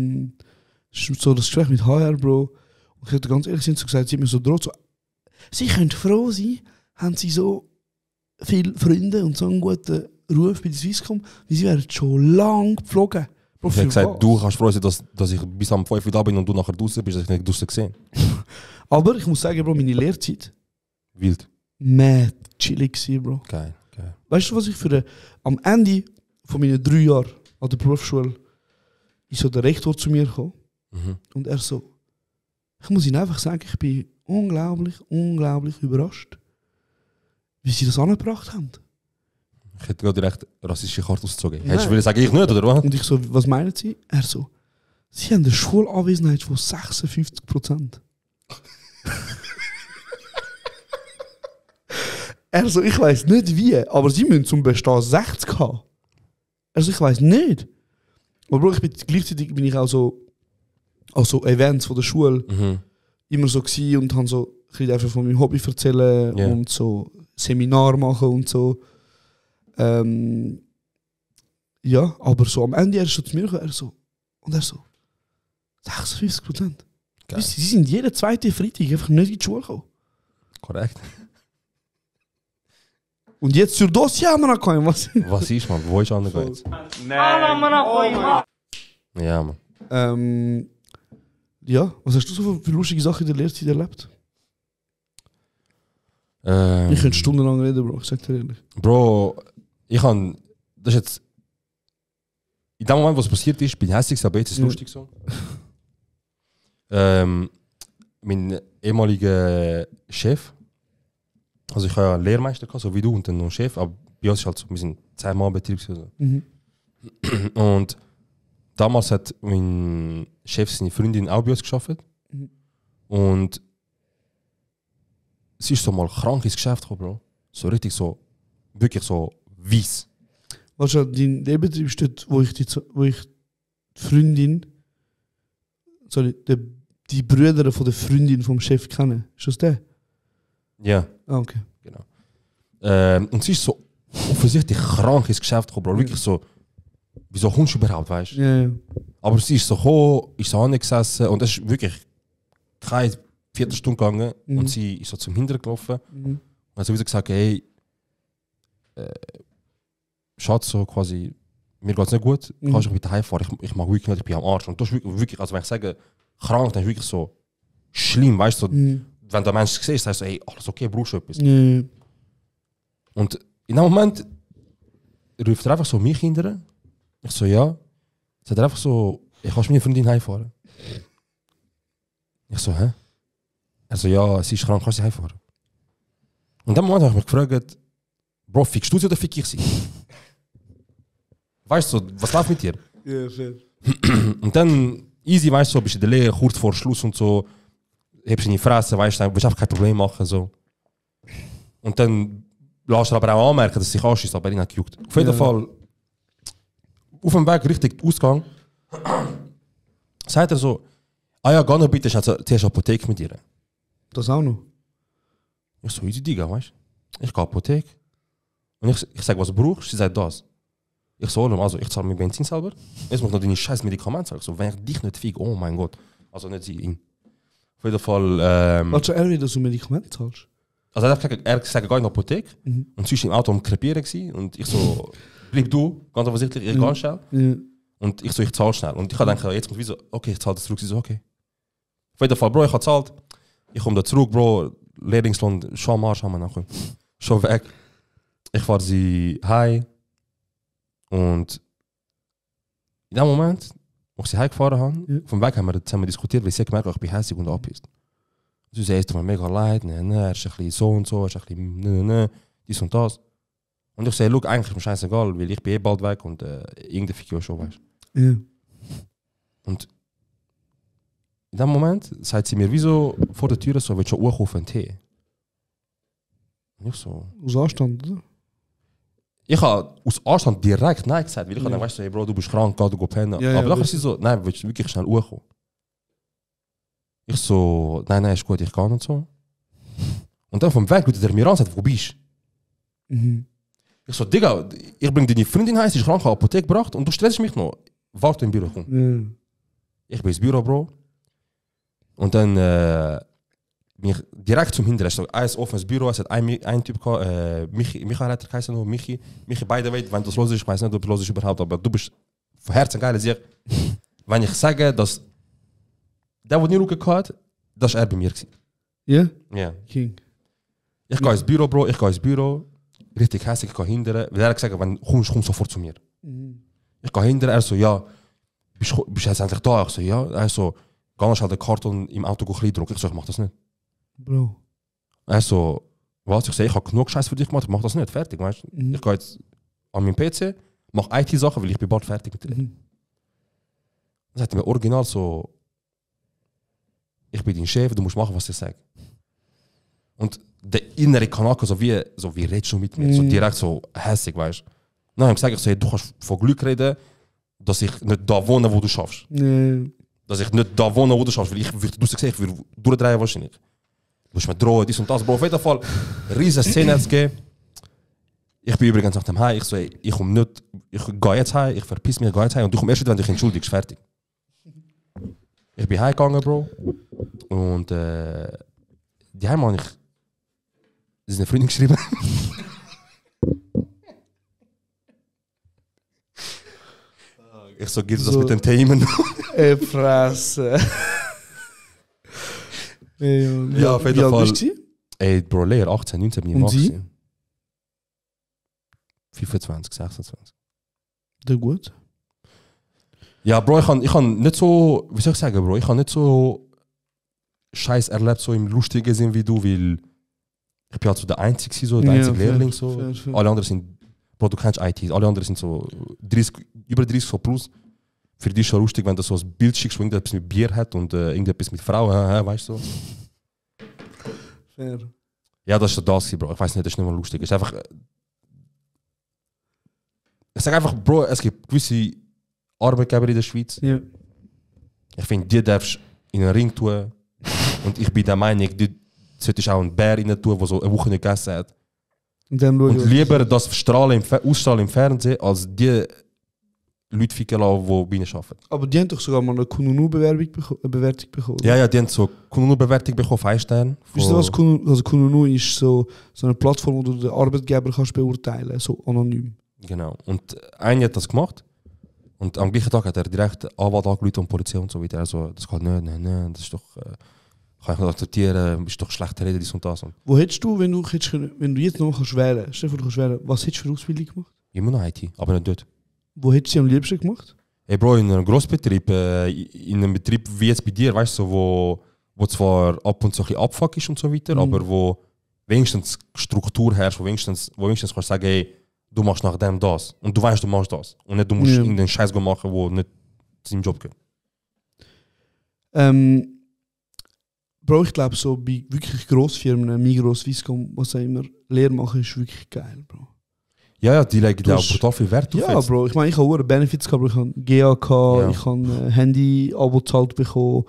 es ist so das Gespräch mit HR, Bro. Und ich hätte ganz ehrlich so gesagt, sie haben mir so droht, so, sie können froh sein, haben sie so viele Freunde und so einen guten Ruf bei der Swisscom, weil sie werden schon lange geflogen. Bro, Ich habe für gesagt, was? du kannst froh sein, dass ich bis am 5 Uhr da bin und du nachher draußen bist, dass ich nicht draußen gesehen. Aber ich muss sagen, Bro, meine Lehrzeit, Wild. mad chillig gewesen, Bro. Geil, geil. Weißt du, was ich am Ende von meinen 3 Jahren an der Berufsschule ist so der Rektor zu mir gekommen und er so, ich muss Ihnen einfach sagen, ich bin unglaublich überrascht, wie Sie das angebracht haben. Ich hätte gerade direkt rassistische Karte ausgezogen. Nein. Hättest du wollen sagen, ich nicht, oder was? Und ich so, was meinen Sie? Er so, Sie haben eine Schulanwesenheit von 56%. Er so, ich weiß nicht wie, aber Sie müssen zum Bestehen 60 haben. Also ich weiß nicht. Aber Bro, gleichzeitig bin ich auch so an so Events von der Schule immer so gewesen und habe so ein bisschen einfach von meinem Hobby erzählen und so Seminar machen und so. Ja, aber so am Ende er ist so zu mir gekommen, er so 56%. Sie sind jeden zweiten Freitag einfach nicht in die Schule gekommen. Korrekt. Und jetzt zur Dossier haben wir noch keinen. Was ist, man? Wo ist anders jetzt? Ja, man. Ja, was hast du so für lustige Sachen in der Lehrzeit erlebt? Ich könnte stundenlang reden, Bro, ich sag dir ehrlich. Bro, das ist jetzt... In dem Moment, was passiert ist, bin ich hässlich, aber jetzt ist es lustig so. Mein ehemaliger Chef, also ich habe ja einen Lehrmeister gehabt, so wie du, und dann noch einen Chef, aber bei uns ist halt so, wir sind 10 Mann Betrieb. So. Und damals hat mein Chef seine Freundin auch bei uns gearbeitet. Und sie ist so mal krank ins Geschäft gekommen, Bro. So richtig so, wirklich so weiss. Was ja dein Lehrbetrieb ist dort, wo ich die Freundin, die Brüder von der Freundin vom Chef kenne. Ist das der? Ja. Ah, okay. Genau. Und sie ist so offensichtlich krank ins Geschäft gekommen, Bro. Wirklich so, wieso kommst du überhaupt, weißt du? Ja. Aber sie ist so gekommen, ist so angesessen und es ist wirklich keine Viertelstunde gegangen und sie ist so zum Hinteren gelaufen und hat so wieder gesagt, hey, Schatz, so quasi, mir geht's nicht gut, kannst du bitte heimfahren, ich mag wirklich nicht, ich bin am Arsch. Und das ist wirklich, also wenn ich sage, krank, dann ist wirklich so schlimm, weißt du, so, wenn der Mensch siehst, sagst du, hey, alles okay, brauchst du etwas. Und in dem Moment ruft er einfach so mich hinterher. Ich so, ja. Sagt er einfach so, ich kann meine Freundin heimfahren. Ich so, hä? Er so, ja, sie ist krank, kannst du sie heimfahren? Und in dem Moment habe ich mich gefragt, Bro, fickst du sie oder fick ich sie? Weißt du, was läuft mit dir? Ja, fair. Und dann, easy, weißt du, bist du in der Lehre, kurz vor Schluss und so, hebst in die Fresse, weißt du, willst einfach kein Problem machen, so. Und dann lässt du aber auch anmerken, dass es sich anschießt, aber ihn hat gejuckt. Auf jeden Fall, auf dem Weg Richtung Ausgang, sagt er so, ah ja, geh noch bitte, zuerst Apotheke mit dir. Das auch noch? Ich so, easy Digga, weißt du? Ich gehe Apotheke. Und ich sage, was du brauchst, sie sagt das. Ich so, also ich zahle mir Benzin selber, jetzt muss ich noch deine scheiß Medikamente zahlen. Ich so, wenn ich dich nicht fick, oh mein Gott. Also nicht sie, ihn. Auf jeden Fall... Warte schon, wie du so Medikamente zahlst? Also er hat gesagt, geh in die Apotheke und zwischen im Auto am Krepieren gewesen und ich so, bleib du, ganz offensichtlich, ich gehe schnell. Ja. Und ich so, ich zahle schnell. Und ich habe gedacht, jetzt kommt wie so, okay, ich zahle das zurück. Sie so, okay. Auf jeden Fall, Bro, ich habe gezahlt. Ich komme da zurück, Bro, Lehrlingslohn, schon am Arsch haben wir nachher. Schon weg. Ich fahre sie heim. Und in dem Moment, wo ich sie heimgefahren habe, vom Weg haben wir zusammen diskutiert, weil sie gemerkt hat, ich bin hässlich und abgepisst. Sie sagt, es tut mir mega leid, er ist ein bisschen so und so, er ist ein bisschen dies und das. Und ich sage, look, eigentlich ist mir scheißegal, weil ich bin bald weg und irgendein Figur schon, weißt du. Ja. Und in dem Moment sagt sie mir, wieso vor der Tür so, willst du schon Uhr auf einen Tee? Und ich so... Aus Anstand, oder? Ich habe aus Anstand direkt Nein gesagt, weil ich dann weißt du, hey Bro, du bist krank, geh du pennen. Ja, aber nachher ist sie so, nein, willst du wirklich schnell Uhr kommen? Ich so, nein, ist gut, ich kann und so. Und dann vom Weg ruft er mir an und sagt, wo bist du? Ich so, Digga, ich bring deine Freundin heim, sie ist krank, habe Apotheke gebracht und du stressst mich noch. Warte im Büro, komm. Ich bin ins Büro, Bro. Und dann bin ich direkt zum Hinterrest. So, ein offenes Büro, es hat ein Typ gehabt, Michael hat er geheißen, Michi, beide weit, wenn das los ist, ich weiß nicht, ob das los ist überhaupt, aber du bist von Herzen geil, wenn ich sage, dass der nie Rücken hat, das war er bei mir. Ja? Ja. King. Ich gehe ins Büro, Bro, richtig hässlich, ich gehe hinterher, weil er hat gesagt, wenn komm sofort zu mir. Ich gehe hinterher, er so, ja, bist du jetzt endlich da? Ich so, ja. Er so, geh schnell den Karton im Auto klein drucken. Ich so, ich mach das nicht. Bro. Er so, was? Ich sage, ich habe genug Scheiß für dich gemacht, ich mach das nicht, fertig, weißt du? Ich gehe jetzt an meinen PC, mach IT-Sachen, weil ich bin bald fertig mit dir. Dann sagt er mir original so, ich bin dein Chef, du musst machen, was ich sage. Und der innere Kanake, so wie redest du mit mir, so direkt so hässig, weißt du? Dann habe ich gesagt, hey, du kannst von Glück reden, dass ich nicht da wohne, wo du schaffst. Dass ich nicht da wohne, wo du schaffst, weil ich würde ich würde durchdrehen wahrscheinlich. Du musst mir drohen, dies und das, Bro. Auf jeden Fall, riesen Szene zu geben. Ich bin übrigens nach dem Heim, ich so, hey, ich gehe jetzt heim, ich verpiss mich, ich gehe jetzt heim und du kommst erst, wenn du dich entschuldigst, fertig. Ich bin heimgegangen, Bro. Und die Heim habe ich eine Freundin geschrieben. Ich so, gibt es das mit dem Themen? Fresse. Ja, auf jeden Fall. Ey, Bro, Lehrer, 18, 19 bin ich gewesen. 25, 26. Der gut? Ja, Bro, ich kann nicht so, wie soll ich sagen, Bro, ich habe nicht so Scheiß erlebt, so im lustigen Sinn wie du, weil ich bin halt so der Einzige, so, der einzige Lehrling. So. Fair. Alle anderen sind, Bro, du kennst IT, alle anderen sind so 30, über 30 so plus. Für dich schon lustig, wenn du so ein Bild schickst, wo irgendetwas mit Bier hat und irgendetwas mit Frauen, weißt du? Fair. Ja, das ist so das, Bro. Ich weiß nicht, das ist nicht mal lustig. Es ist einfach. Ich sage einfach, Bro, es gibt gewisse Arbeitgeber in der Schweiz. Ja. Ich finde, die darfst in einen Ring tun. Und ich bin der Meinung, die solltest auch einen Bär rein tun, der so eine Woche nicht gegessen hat. Und lieber das ausstrahlen im Fernsehen, als die Leute ficken lassen, die bei ihnen arbeiten. Aber die haben doch sogar mal eine Kununu-Bewertung bekommen. Ja, die haben so Kununu-Bewertung bekommen auf 1 Stern. Weißt du, was Kununu ist? So eine Plattform, wo du den Arbeitgeber kannst beurteilen, so anonym. Genau. Und einer hat das gemacht. Und am gleichen Tag hat er direkt Anwalt angerufen und Polizei und so weiter. Also, das geht nicht, nein, das ist doch... kann ich nicht akzeptieren, ist doch schlechte Rede, dies und das. Wo hättest du, wenn du jetzt noch kannst wählen, stell dir vor, du kannst wählen, was hättest du für Ausbildung gemacht? Immer noch IT, aber nicht dort. Wo hättest du am liebsten gemacht? Hey Bro, in einem Grossbetrieb, in einem Betrieb wie jetzt bei dir, weißt du, wo zwar ab und zu ein bisschen Abfuck ist und so weiter, aber wo wenigstens Struktur herrscht, wo wenigstens kannst du sagen, hey, du machst nach dem das und du weißt, du machst das. Und nicht, du musst irgendeinen Scheiß machen, der nicht zu seinem Job gehört. Bro, ich glaube, so bei wirklich Grossfirmen, Migros, Swisscom, was auch immer, Lehre machen ist wirklich geil, Bro. Ja, die legen da auch brutal viel Wert auf. Ja, jetzt. Bro, ich meine, ich habe auch Benefits gehabt, ich habe GA, ich habe Handy-Abo gezahlt bekommen.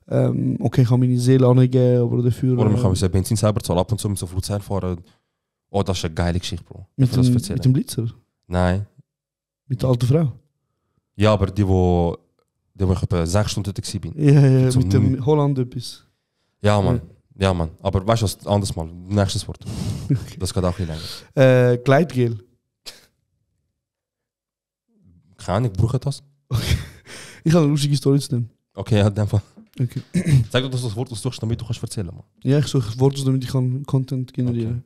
Okay, ich kann meine Seele angeben, aber dafür... Oder man kann sein Benzin selber zahlen, ab und zu mit so Luzern fahren. Oh, das ist eine geile Geschichte, Bro. Mit dem Blitzer? Nein. Mit der alten Frau? Ja, aber die wo ich etwa 6 Stunden dort war. Ja, mit dem Holland etwas. Ja, Mann. Ja, Mann. Aber weißt du was, anderes Mal. Nächstes Wort. Das geht auch ein bisschen länger. Gleitgel. Keine Ahnung, brauche das? Ich habe eine lustige Story zu dem. Okay, ja, in dem Fall. Okay. Sag doch, dass du das Wort aussuchst, damit du kannst erzählen, Mann. Ja, ich suche Worte, damit ich kann Content generieren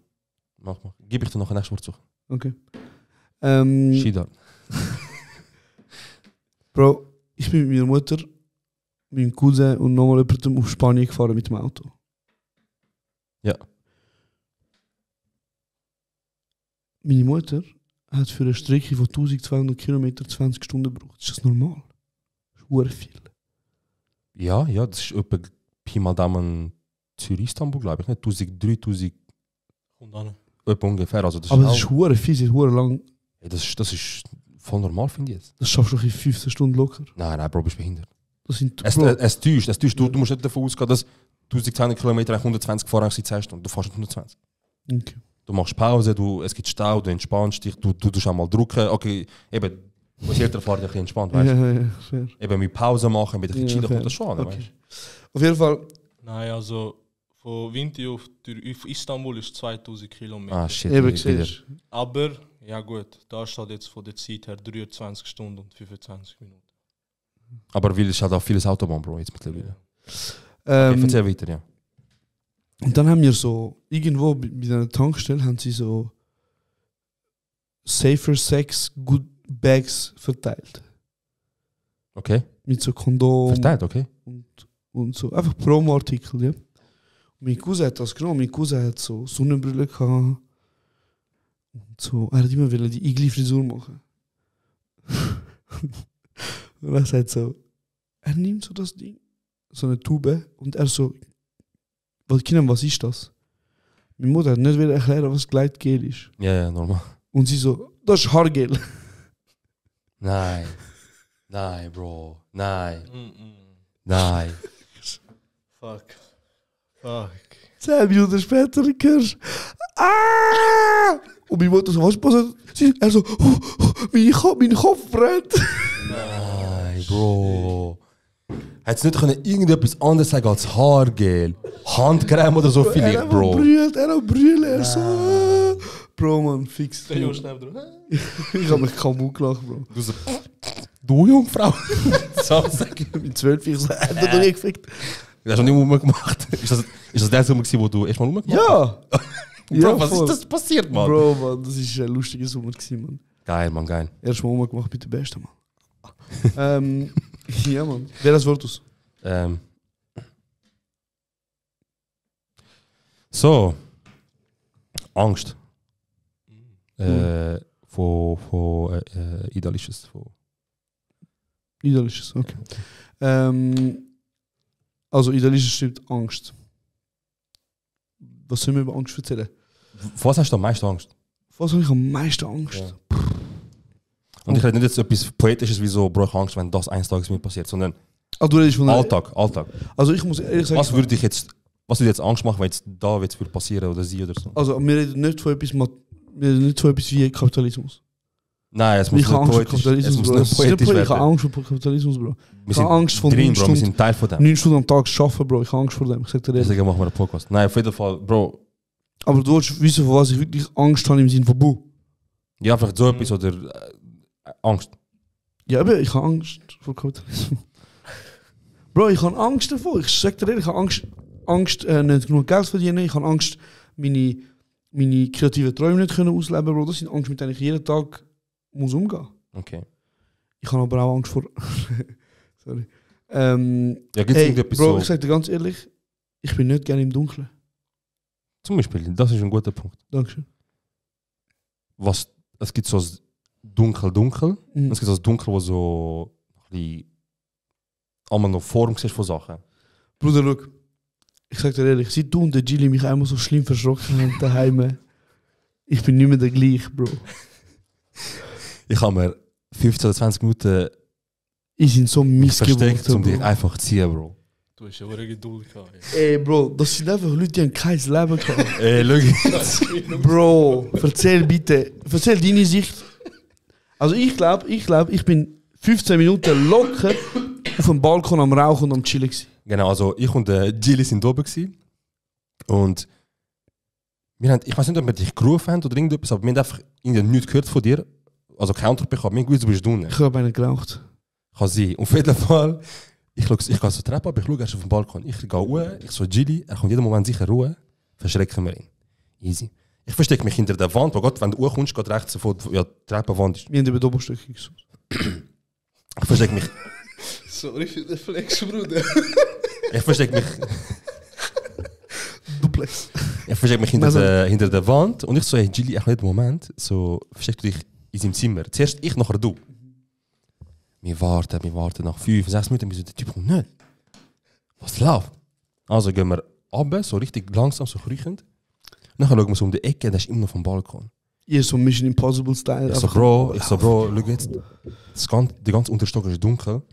Mach. Gib ich dir noch ein nächstes Wort suchen. Okay. Shida. Bro, ich bin mit meiner Mutter, meinem Cousin und nochmal jemandem auf Spanien gefahren mit dem Auto. Ja. Meine Mutter hat für eine Strecke von 1200 Kilometern 20 Stunden gebraucht. Ist das normal? Das ist verdammt viel. Ja, das ist etwa Pi mal Daumen Zürich-Istanbul, glaube ich. Nicht 1000, 3000. Und dann? Etwa ungefähr. Also das Aber ist das ist verdammt viel, das ist verdammt lang. Ja, das ist voll normal, finde ich jetzt. Das schaffst du doch in 15 Stunden locker. Nein, Bro, bist behindert. Das sind, Es täuscht. Du musst nicht davon ausgehen, dass 1200 Kilometer 120 fahren sind 10 Stunden. Du fährst nicht 120. Okay. Du machst Pause, es gibt Stau, du entspannst dich, du tust auch mal drücken. Okay, eben, als älter fahrt ein bisschen entspannt, weißt du? Ja, fair. Eben mit Pause machen, mit ein bisschen chillen, fair. kommt das schon an, Okay. weißt Auf jeden Fall, Nein, also von Vinti auf Istanbul ist 2000 Kilometer. Ah, shit. eben wieder. siehst du. Aber, ja gut, da steht jetzt von der Zeit her 23 Stunden und 25 Minuten. Aber weil es halt auch vieles Autobahn, Bro, jetzt mittlerweile. Okay, erzähl weiter, ja. Und dann haben wir so, irgendwo bei einer Tankstelle haben sie so Safer Sex Good Bags verteilt. Okay. Mit so Kondom Verteilt, okay. und so. Einfach Promo-Artikel, ja. Und mein Cousin hat das genommen. Mein Cousin hat so Sonnenbrille gehabt. Und so, er hat immer wollen die Igli-Frisur machen. Und er sagt so, er nimmt so das Ding, so eine Tube, und er so, was ist das? Meine Mutter hat nicht erklären, was Gleitgel ist. Ja, normal. Und sie so, das ist Haargel. Nein, Bro. Nein. Fuck. 10 Minuten später hörst du, ah! Und meine Mutter so, was passiert? Er so, mein Kopf brennt. Nein, Bro. Hättest du nicht irgendetwas anderes sagen als Haargel? Handcreme oder so vielleicht, Bro? Er hat brüllt, er so, ah! Bro, man, fix. Der Junge schnell drin. Ich hab mich kaum gelacht, Bro. Du Jungfrau? So sag ich. Mit 12, ich so, er hat doch nie gefickt. Du hast noch nicht rumgemacht. Ist das der Sommer, wo du erstmal rumgemacht hast? Ja! Bro, was ist das passiert, Mann? Bro, man, das ist ein lustiger Sommer gewesen, man. Geil, Mann, geil. Erstmal rumgemacht mit dem Besten, Mann. Ja, Mann. Wer das Wort aus? So. Angst. Von Idealisches. Idealisches, okay. Also, Idealisches stimmt Angst. Was sollen wir über Angst erzählen? Was hast du am meisten Angst? Was habe ich am meisten Angst? Ja. Und ich rede nicht jetzt etwas Poetisches wie so, Bro, ich habe Angst, wenn das eines Tages mir passiert, sondern Ah, du redest von Alltag. Also ich muss ehrlich sagen, Was würde jetzt Angst machen, wenn jetzt da jetzt würde passieren oder sie oder so? also wir reden nicht von etwas wie Kapitalismus. Nein, es muss Ich habe nicht Angst vor poetisch, es Kapitalismus, muss Bro. nicht poetisch Ich habe werden. Angst vor Kapitalismus, Bro. Wir Ich habe Angst vor drin, 9 Bro, wir Stunden, sind Teil von dem. 9 Stunden am Tag arbeiten, Bro. Ich habe Angst vor dem. Ich sag dir ehrlich. Deswegen machen wir einen Podcast. Nein, auf jeden Fall, Bro. Aber du willst wissen, vor was ich wirklich Angst habe im Sinne von Bu. Ja, einfach so etwas oder Angst. Ja, aber ich habe Angst vor Kapitalismus. Bro, ich habe Angst davor. Ich sag dir ehrlich, ich habe Angst nicht genug Geld zu verdienen. Ich habe Angst, meine kreativen Träume nicht können ausleben, Bro. Das sind Angst, mit denen ich jeden Tag muss umgehen. Okay. Ich habe aber auch Angst vor... Sorry. Ja, gibt es Hey, irgendetwas Bro, so? ich sag dir ganz ehrlich, ich bin nicht gerne im Dunkeln. Zum Beispiel, das ist ein guter Punkt. Dankeschön. Es gibt so das dunkel. Mhm. Es gibt so das Dunkel, wo so ein bisschen einmal noch Form siehst von Sachen. Bruder, schau. Ich sag dir ehrlich, seit du und der Gilly mich einmal so schlimm verschrocken haben daheim, ich bin nicht mehr der gleiche, Bro. Ich habe mir 15 oder 20 Minuten Ich bin so mies versteckt, um dich Bro. einfach zu ziehen, Bro. Du hast ja auch Geduld gehabt. Ey, Bro, das sind einfach Leute, die haben kein Leben gehabt. Ey, schau. Bro, erzähl bitte. Erzähl deine Sicht. Also ich glaube, ich bin 15 Minuten locker auf dem Balkon am Rauchen und am Chillen gewesen. Genau, also ich und Gilly sind oben gewesen. Und wir haben, ich weiß nicht, ob wir dich gerufen haben oder irgendetwas, aber wir haben einfach nichts gehört von dir. Also keine Antwort bekommen. Wir haben gewusst, du bist unten. Ich habe einen geraucht. Kann sein. Und auf jeden Fall, ich gehe so Treppe ab, ich schaue erst auf den Balkon. Ich gehe hoch, ich so Gilly, er kommt jeden Moment sicher Ruhe, verschrecken wir ihn. Easy. Ich verstecke mich hinter der Wand, wo Gott, wenn du hochkommst, geht rechts sofort, ja, die Treppenwand ist. Wir haben über die Oberstücke gesucht. Ich verstecke mich. Sorry für den Flex, Bruder. Ich verstecke mich. Duplex. Ich verstecke mich hinter der Wand und ich so, hey Gilly, einen Moment, so versteckst du dich in seinem Zimmer. Zuerst ich, nachher du. Wir warten nach 5, 6 Minuten, bis der Typ kommt nicht. Was läuft? Also gehen wir runter, so richtig langsam, so kriechend. Nachher schauen wir so um die Ecke, der ist immer noch vom Balkon. Ihr so Mission Impossible Style. Ich so, Bro, schau jetzt, die ganze Unterstock ist dunkel.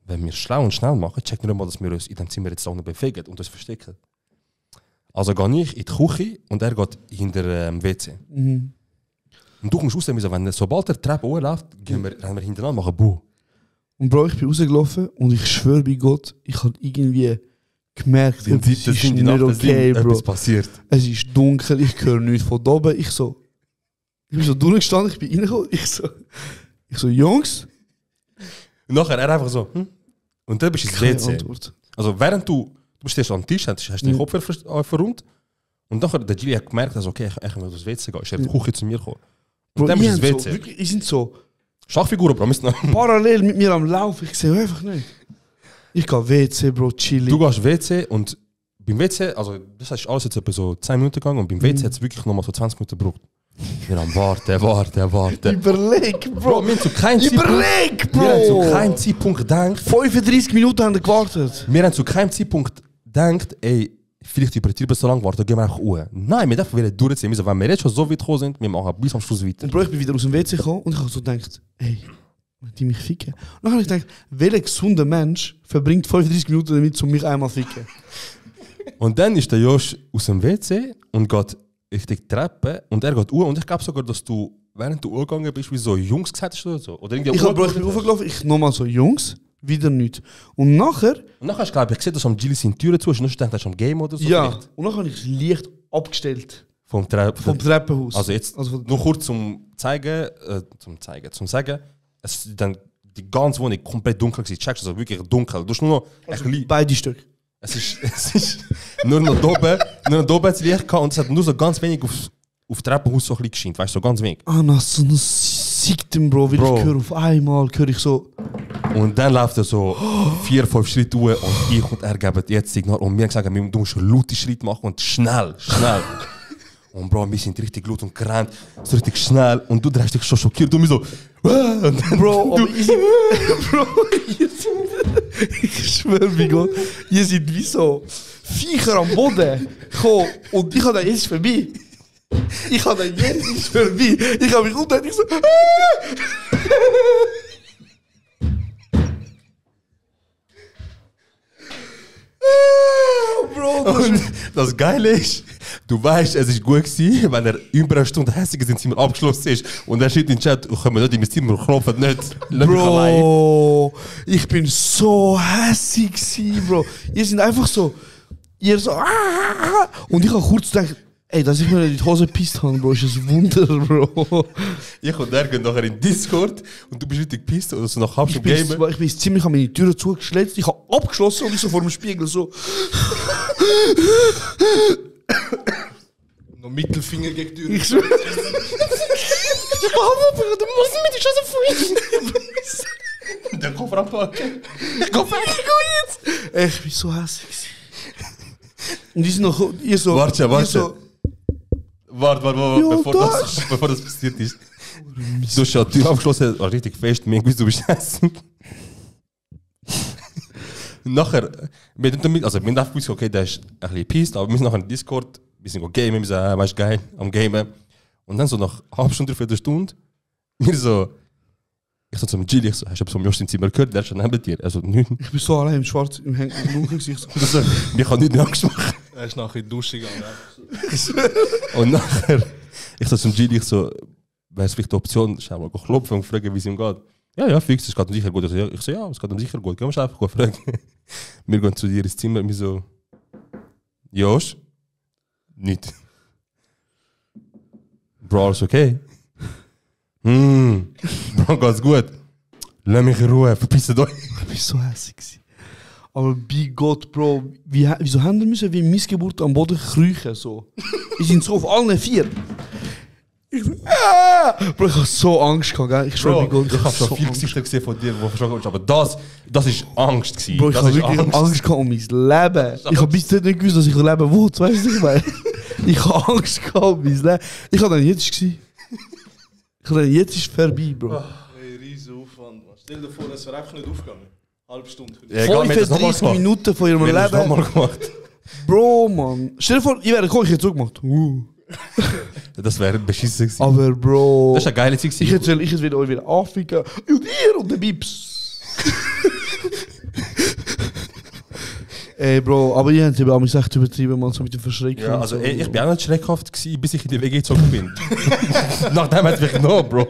Wenn wir schlau und schnell machen, checken wir mal, dass wir uns in dem Zimmer jetzt auch noch bewegen und uns verstecken. Also gehe ich in die Küche und er geht hinter dem WC. Mhm. Und du kommst raus, wenn sobald der Treppe hochläuft, rennen wir hintereinander, machen Buh. Und Bro, ich bin rausgelaufen und ich schwöre bei Gott, ich habe irgendwie gemerkt, es ist nicht okay, Bro. Etwas passiert. Es ist dunkel, ich höre nichts von da oben. Ich bin so durchgestanden, ich bin reingekommen. Ich so, Jungs. Und nachher er einfach so, Und dann bist du ins WC. Antwort. Also während du stehst am Tisch, hast den Kopf verrundet. Und nachher der Gilly hat gemerkt, also, okay, ich will aufs WC gehen. Ist er in die Küche zu mir gekommen. Und Bro, dann bist du ins WC. So, wirklich, die sind so Schachfiguren, Bro. parallel mit mir am Laufen. Ich sehe einfach nicht. Ich gehe WC, Bro, chillig. Du gehst WC und beim WC, also das ist alles jetzt etwa so 10 Minuten gegangen und beim WC hat es wirklich nochmal so 20 Minuten gebraucht. Wir haben warten. Überleg, Bro. Wir haben zu keinem Zeitpunkt gedacht. 35 Minuten haben wir gewartet. Wir haben zu keinem Zeitpunkt gedacht, ey, vielleicht übertrieben so lange warten, gehen wir einfach hoch. Nein, wir dürfen wieder durchziehen. Also, wenn wir jetzt schon so weit gekommen sind, wir machen bis am Schluss weiter. Und Bro, ich bin wieder aus dem WC gekommen und ich habe so gedacht, ey, die mich ficken. Und dann habe ich gedacht, welcher gesunde Mensch verbringt 35 Minuten damit, um mich einmal zu ficken? Und dann ist der Josh aus dem WC und geht Richtung Treppe und er geht und ich glaube sogar, dass du, während du gegangen bist, wie so Jungs gesagt hast oder so. Oder ich bin hochgelaufen, ich nochmal so Jungs, wieder nicht. Und nachher hast du, glaube ich, gesehen, dass am Gilly seine Türen zu ist und dann denkst du am Game oder so. Ja, vielleicht. und dann habe ich das Licht abgestellt. Vom Treppenhaus. Also jetzt, nur kurz zum sagen, es ist dann die ganze Wohnung komplett dunkel gewesen. Checkst du, also wirklich dunkel. Du hast nur noch beide Stück. Es ist nur noch oben das Licht gehabt und es hat nur so ganz wenig auf Treppenhaus so ein bisschen gescheint, weißt du, so ganz wenig. Na, so ein Siegtem, Bro, weil ich höre auf einmal, höre ich so. Und dann läuft er so 4-5 Schritte hoch und ich und er geben jetzt Signal und wir haben gesagt, du musst laute Schritte machen und schnell. Und Bro, wir sind richtig laut und gerannt, so richtig schnell und du drehst dich schon schockiert und mir so Bro, aber ich schwöre bei Gott, ihr seid wie so Viecher am Boden gekommen und ich habe dann, jetzt ist vorbei. Ich habe dann, jetzt ist vorbei. Ich habe mich umgedreht, ich so Bro, und das Geile ist, du weißt, es ist gut gewesen, wenn er über eine Stunde hässig in Zimmer abgeschlossen ist und er steht in den Chat, können wir nicht in mein Zimmer klopfen, nicht. Bro, ich bin so hässig gewesen, Bro. Ihr sind einfach so, ihr so und ich habe kurz gedacht, ey, dass ich mir in die Hose gepisst habe, Bro, ist ein Wunder, Bro. Ich und er gehen nachher in Discord und du bist richtig gepisst oder so nach halb Stunde Game. Ich bin ins Zimmer, ich habe meine Türe zugeschletzt, ich habe abgeschlossen und ich so vor dem Spiegel so. Noch Mittelfinger gegen die Tür. Ich schwöre. Du musst mir die Scheiße freuen. Der Koffer anpacken. Jetzt. Ey, ich bin so hässlich. Und die sind noch, ihr so. Warte. So, bevor das passiert ist. Du hast die Tür abgeschlossen, war richtig fest, mir gewusst, du bist hässlich. Nachher, wir haben gewusst, okay, der ist ein bisschen pissed, aber wir sind nachher in Discord, wir sind gamen, wir sind, weißt du, geil, am Gamen. Und dann so nach einer halben Stunde, Viertelstunde, ich so zum Gilly, hast du vom Josh im Zimmer gehört, der ist schon neben dir. Also, nichts. Ich bin so allein im Schwarz, im Gesicht. Ich kann nichts mehr gemacht. Er ist nachher in die Dusche gegangen. Und nachher, ich so zum Gilly, wäre es vielleicht die Option, schau mal klopfen und fragen, wie es ihm geht. Ja, fix, es geht ihm sicher gut. Ich so, ja, es geht ihm sicher gut. Gehen wir einfach gut fragen. Wir gehen zu dir ins Zimmer und wir so, Josh? Nicht. Bro, alles okay? Bro, geht's gut? Lass mich in Ruhe, verpiss euch. Ich war so hässlich gewesen. Aber bei Gott, Bro, wieso haben wir müssen wie Missgeburt am Boden kriechen so? Wir sind so auf allen 4. Ich so, Bro, ich hab so Angst gehabt, gell? Ich schwöre bei Gott, ich hab schon so viele Angst. Gesichter gesehen von dir, die verschlagen wurden, aber das ist Angst gewesen. Bro, ich das hab ist wirklich Angst gehabt um mein Leben. Ich hab bis jetzt nicht gewusst, dass ich leben will, weißt du, was ich meine? Ich hab Angst gehabt um mein Leben. Ich hab dann jetzt gewesen. Ich hab dann jetzt ist vorbei, Bro. Hey, riesen Aufwand, Mann. Stell dir vor, es wäre einfach nicht aufgegangen. Halbe Stunde. Ja, egal, wir haben das nochmal 35 gemacht. Minuten von ihrem Wir haben das Leben. nochmal gemacht. Bro, Mann. Stell dir vor, ich wäre gekommen, ich hätte zugemacht. Das wäre beschissen gewesen. Aber Bro, Das ist eine geile Zeit ich gewesen. hätte wieder euch wieder anficken. Und ihr und der Bips. Ey Bro, aber ihr habt aber mich echt übertrieben, man, so mit dem Verschrecken. Ja, und also so. ich bin auch nicht schreckhaft gewesen, bis ich in die WG gezogen bin. Nachdem hat mich genommen, Bro.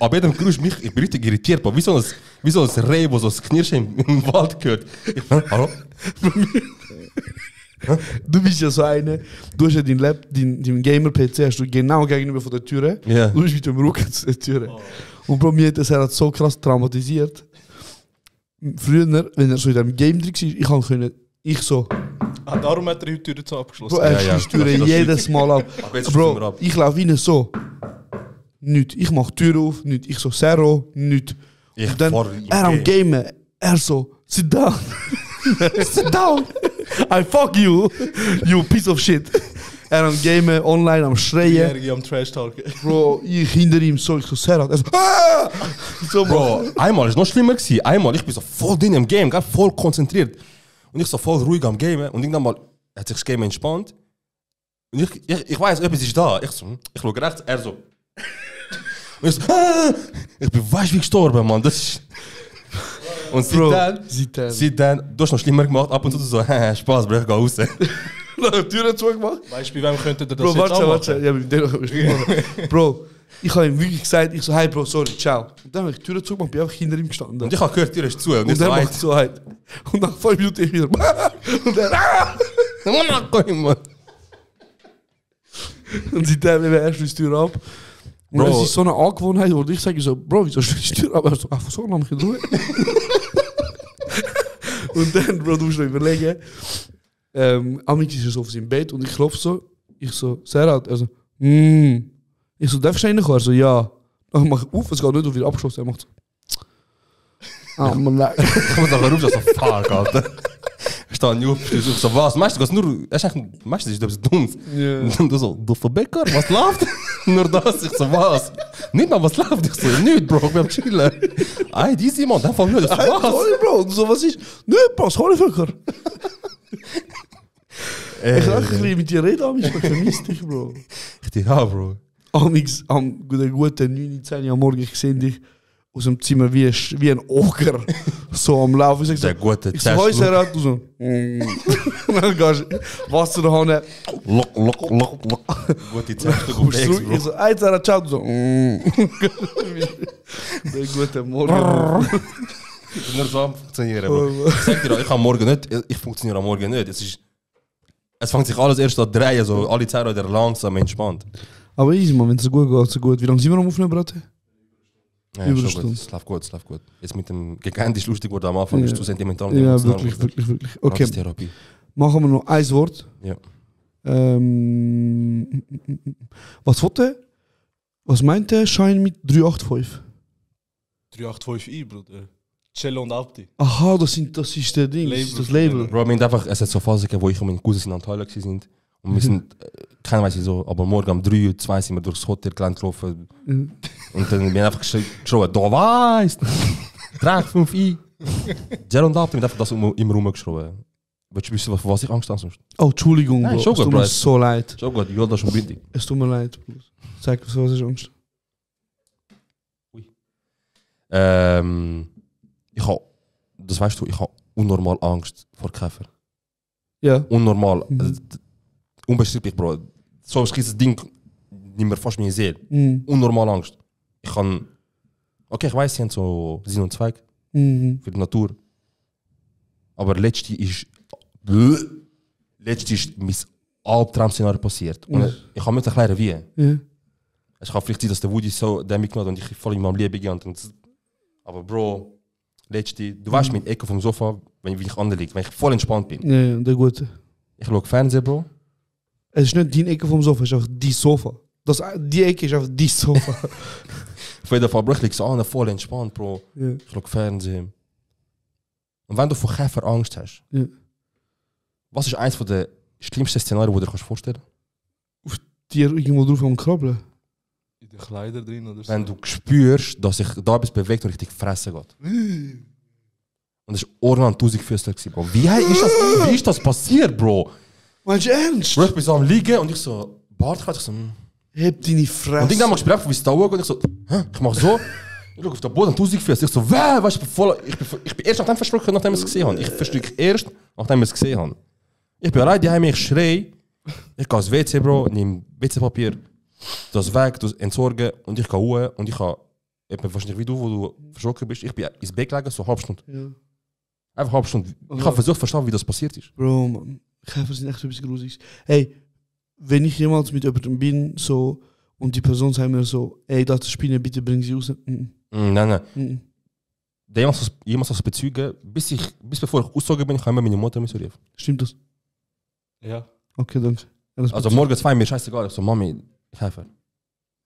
Ab jedem Geräusch, ich bin richtig irritiert, Bro. Wie so ein Reh, wo so ein Knirschen im Wald gehört. Hallo? Du bist ja so eine, du hast ja dein Gamer-PC hast du genau gegenüber von der Tür. Ja. Du bist mit dem Rücken zu der Tür. Und Bro, mir hat das halt so krass traumatisiert. Früher, wenn er so in diesem Game drin war, ich so, Darum hat er die Tür zu abgeschlossen. Bro, er Ja, ja. schießt die Tür Das jedes Mal ab. Aber jetzt schließen wir Bro, ab. ich laufe rein so, nicht. Ich mach die Tür auf, nicht. Ich so, Zero, nicht. Ich Und dann, fahr im er am Game. Gamen, er so, sit down. Sit down. I fuck you, you piece of shit. Er am Gamen, online, am Schreien. Jährige am Trash-Talken. Bro, ich hinter ihm so, ich so, Serhat. Er so, ah! So, Bro, einmal ist noch schlimmer gewesen. Einmal, ich bin so voll drin im Game, gell, voll konzentriert. Und ich so voll ruhig am Game. Und irgendwann mal hat sich das Game entspannt. Und ich weiß, etwas ist da. Ich schaue rechts, er so. Und ich so, ah! Ich bin weißt wie gestorben, Mann. Das ist... Und Bro, seitdem, du hast noch schlimmer gemacht. Ab und zu so, Spaß, Bro, ich geh raus. Die Tür zugemacht. Weißt du, bei wem könnte der das Bro, jetzt anmachen? warte. Ja, mit dem Bro, ich habe ihm wirklich gesagt, ich so, hey Bro, sorry, ciao. Und dann habe ich die Tür zugemacht, bin einfach hinter ihm gestanden. Und ich habe gehört, die Tür ist zu. Und ich Und so, er macht so halt. Und nach 5 Minuten ich wieder. Und er. Und seitdem eben erst die Tür ab. Und Bro. es ist so eine Angewohnheit, wo ich sage so, Bro, wieso schließt die Tür ab? Er so, einfach so, lass mich in Ruhe. Und dann, Bro, du musst noch überlegen. Amix ist er so auf seinem Bett und ich klopfe so. Ich so, Serhat. Er so, Ich so, darfst du reinkommen? Er so, ja. Dann mach ich auf, es geht nicht, und wieder abgeschlossen. Er macht so. Ah, man leid. Ich muss nachher rufen, so, fuck, Alter. Ich stehe nicht auf, ich so, was? Meistens ist etwas Dummes. Ja. Und du so, du Bäcker, was läuft? Nur das, ich so, was? Nicht mal, was läuft? Ich so, nicht, Bro, wir haben chillen. Ey, die ist jemand, dann fang nicht, ich so, was? Sorry, Bro. Und so, was ist? Nö, Bro, sorry, Vöcker. Ich kann ein bisschen mit dir reden, Amix, ich vermisse dich, Bro. Ich dachte, ja, Bro. Amix, am guten 9, 10 am Morgen, ich sehe dich aus dem Zimmer wie ein Oger, so am Laufen. Ich Der sag, gute ich so, hoi, Serhat, du so, Und dann gehst du Wasser da haben. Lock. Gute Zeitstück auf Kommst Ex, zurück, ich Bro. so, ey, Serhat, ciao, du so, Der gute Morgen. Nur so am funktionieren, Bro. Ich sag dir, ich funktioniere am Morgen nicht. Es fängt sich alles erst an drehen, so alle 10 Minuten langsam entspannt. Aber easy, man, wenn es so gut geht, so gut. Wie lange sind wir am Aufnehmen, Brate? Ja, Über eine schon Stunde. gut. Es läuft gut. Jetzt mit dem Gegend ist lustig geworden am Anfang, Ja. ist zu sentimental. Ja, emotional wirklich, geworden. wirklich. Okay, Therapie. machen wir noch ein Wort. Ja. Was wollte er? Was meint der Schein mit 385? 385i, Bruder. Cello und Alpti. Aha, das ist der Ding, Label. das Label. Bro, wir haben einfach, es hat so Phasen gegeben, wo ich und meine Cousins in Antalya sind. Und wir sind, keiner weiß wieso, aber morgen um 3 Uhr, 2 sind wir durchs Hotelgelände gelaufen. Mhm. Und dann bin ich einfach geschrien, da weißt du, trag 5 ein. Gel und Alpti, wir haben einfach das immer rumgeschrien. Willst du wissen, vor was ich Angst habe sonst? Oh, Entschuldigung, Nein, Bro. schon Es gut, tut Bro. mir so leid. Ist auch gut, Joda schon bindig. Es tut mir leid. Bro. Sag, was ist Angst? Ich habe, das weißt du, ich habe unnormal Angst vor Käfer. Ja. Unnormal. Mhm. Also, unbeschreiblich, Bro. So ein kleines Ding nimmt mir fast meine Seele. Mhm. Unnormal Angst. Ich kann Okay, ich weiß, sie haben so Sinn und Zweck Mhm. für die Natur. Aber letzte ist mein Albtraum-Szenario passiert. Und Ja. ich kann mir nicht erklären, wie. Ja. Es kann vielleicht sein, dass der Woody so den mitgenommen hat und ich voll in meinem Leben gehe. Aber Bro, letzte, du weißt, mein Echo vom Sofa, wenn ich anliege, wenn ich voll entspannt bin. Ja, der Gute. Ich schaue Fernsehen, Bro. Es ist nicht deine Ecke vom Sofa, es ist einfach die Sofa. Die Ecke ist einfach die Sofa. Auf jeden Fall, Bro, ich liege so an, voll entspannt, Bro. Ja. Ich schaue Fernsehen. Und wenn du vor Käfer Angst hast, Ja. was ist eins der schlimmsten Szenarien, die du dir vorstellen kannst? Die irgendwo drauf am Krabbeln. In den Kleidern drin oder so. Wenn du spürst, dass sich da etwas bewegt und richtig fressen geht. Und das war original 1000 Füßler, Bro. Wie ist das passiert, Bro? Meinst du ernst? Bro, ich bin so am Liegen und ich so, Bart, ich so, Heb deine Fresse. Und irgendwann mach ich Sprech, wie es da hoch und ich so, hä? Ich mach so. Ich schau auf den Boden, 1000 Füße. Ich so, weißt du, ich bin erst nachdem verschrocken, nachdem ich es gesehen habe. Ich verstücke erst, nachdem ich es gesehen habe. Ich bin allein daheim, ich schrei. Ich gehe ins WC, Bro, nehme WC-Papier, das weg, das entsorgen und ich gehe hoch und ich habe, wahrscheinlich wie du, wo du verschrocken bist, ich bin ins Bett gelegen, so eine halbe Stunde. Ja. Einfach eine halbe Stunde. Ich habe versucht zu verstehen, wie das passiert ist. Bro, man. Käfer sind echt etwas Gruseliges. Hey, wenn ich jemals mit jemandem bin, so, und die Person sagt mir so, ey, das ist Spinne, bitte bring sie raus. Nein, nein. Mhm. Jemals das bezeugen, bis bevor ich ausgezogen bin, ich habe immer meine Mutter mit rufen. Stimmt das? Ja. Okay, danke. Ja, das Also morgen 2 mir scheißegal. Ich so, Mami, ich helfe.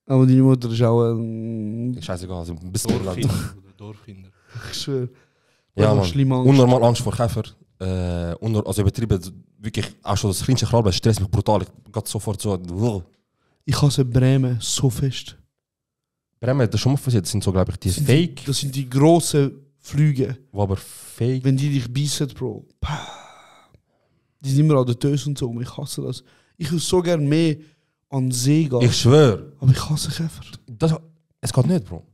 aber deine Mutter ist auch Scheißegal, also ein bisschen Dorfkinder. Dorfkinder. Ich schwöre. Ja, Angst. Unnormal Angst vor Käfer. Also übertrieben, wirklich, auch schon das kleinste Krabben stresst mich brutal. Ich gehe sofort so. Ich hasse Bremen so fest. Bremen, das schon mal passiert, das sind so, glaube ich, die Fake. Das sind die grossen Flüge. Die aber fake. Wenn die dich beißen, Bro. Pah. Die sind immer an der Töse und so. Ich hasse das. Ich würde so gerne mehr an den See gehen. Ich schwöre. Aber ich hasse Käfer. Es geht nicht, Bro.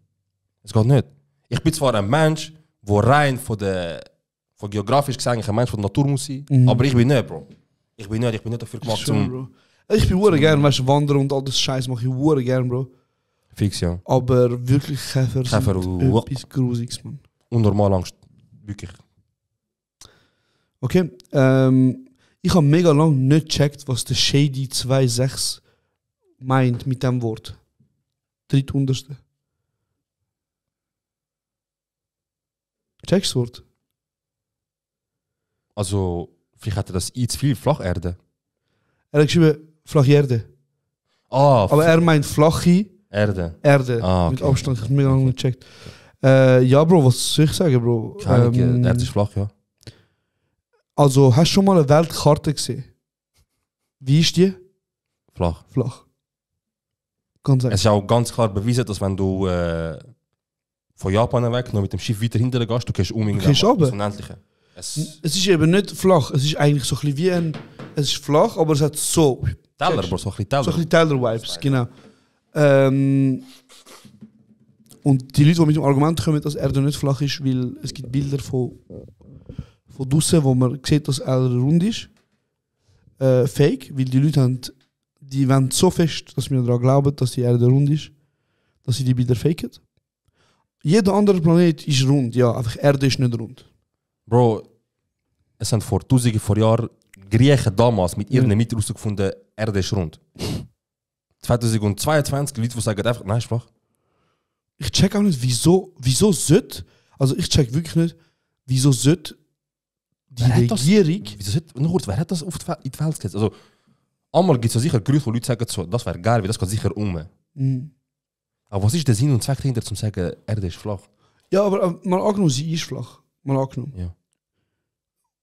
Es geht nicht. Ich bin zwar ein Mensch, der rein von geografisch gesehen ein Mensch von der Natur muss sein, aber ich bin nicht, Bro. Ich bin nicht dafür gemacht, Bro. Ich bin hure gern, weißt du, wandern und all das Scheiß mache ich hure gern, Bro. Fix, ja. Aber wirklich Käfer sind etwas Gruseliges, man. Unnormal Angst. Wirklich. Okay, ich habe mega lange nicht gecheckt, was der Shady 2.6 meint mit dem Wort. Drittunterste. Checkst du das Wort? Also, vielleicht hat er das zu viel Flacherde. Er hat geschrieben, flache Erde. Aber er meint flache Erde. Okay. Mit Abstand, ich habe mega lange nicht gecheckt. Ja, Bro, was soll ich sagen, Bro? Keine Erde ist flach, ja. Also, hast du schon mal eine Weltkarte gesehen? Wie ist die? Flach. Flach. Ganz einfach. Es ist auch ganz klar bewiesen, dass wenn du von Japan weg noch mit dem Schiff weiter hinterher gehst, du gehst unendliche. Es ist eben nicht flach, es ist eigentlich so ein bisschen wie ein... Es ist flach, aber es hat so... Teller, aber so ein bisschen Teller. So ein bisschen Teller-Vibes, genau. Und die Leute, die mit dem Argument kommen, dass Erde nicht flach ist, weil es gibt Bilder von draussen, wo man sieht, dass Erde rund ist. Fake, weil die Leute die wollen so fest, dass wir daran glauben, dass die Erde rund ist, dass sie die Bilder faken. Jeder andere Planet ist rund, ja, einfach Erde ist nicht rund. Bro, es sind vor Tausenden von Jahren Griechen damals mit ihren Mitteln herausgefunden, Erde ist rund. 2022 Leute, die sagen einfach, nein, ist flach. Ich check auch nicht, wieso sollte, also ich check wirklich nicht, wieso sollte die Regierung... Wer hat das auf in die Welt gesetzt? Also, einmal gibt es ja sicher Gerüchte, wo Leute sagen, so, das wäre geil, weil das geht sicher um. Aber was ist der Sinn und Zweck dahinter, zu sagen, Erde ist flach? Ja, aber mal angenommen, sie ist flach. Mal angenommen. Ja.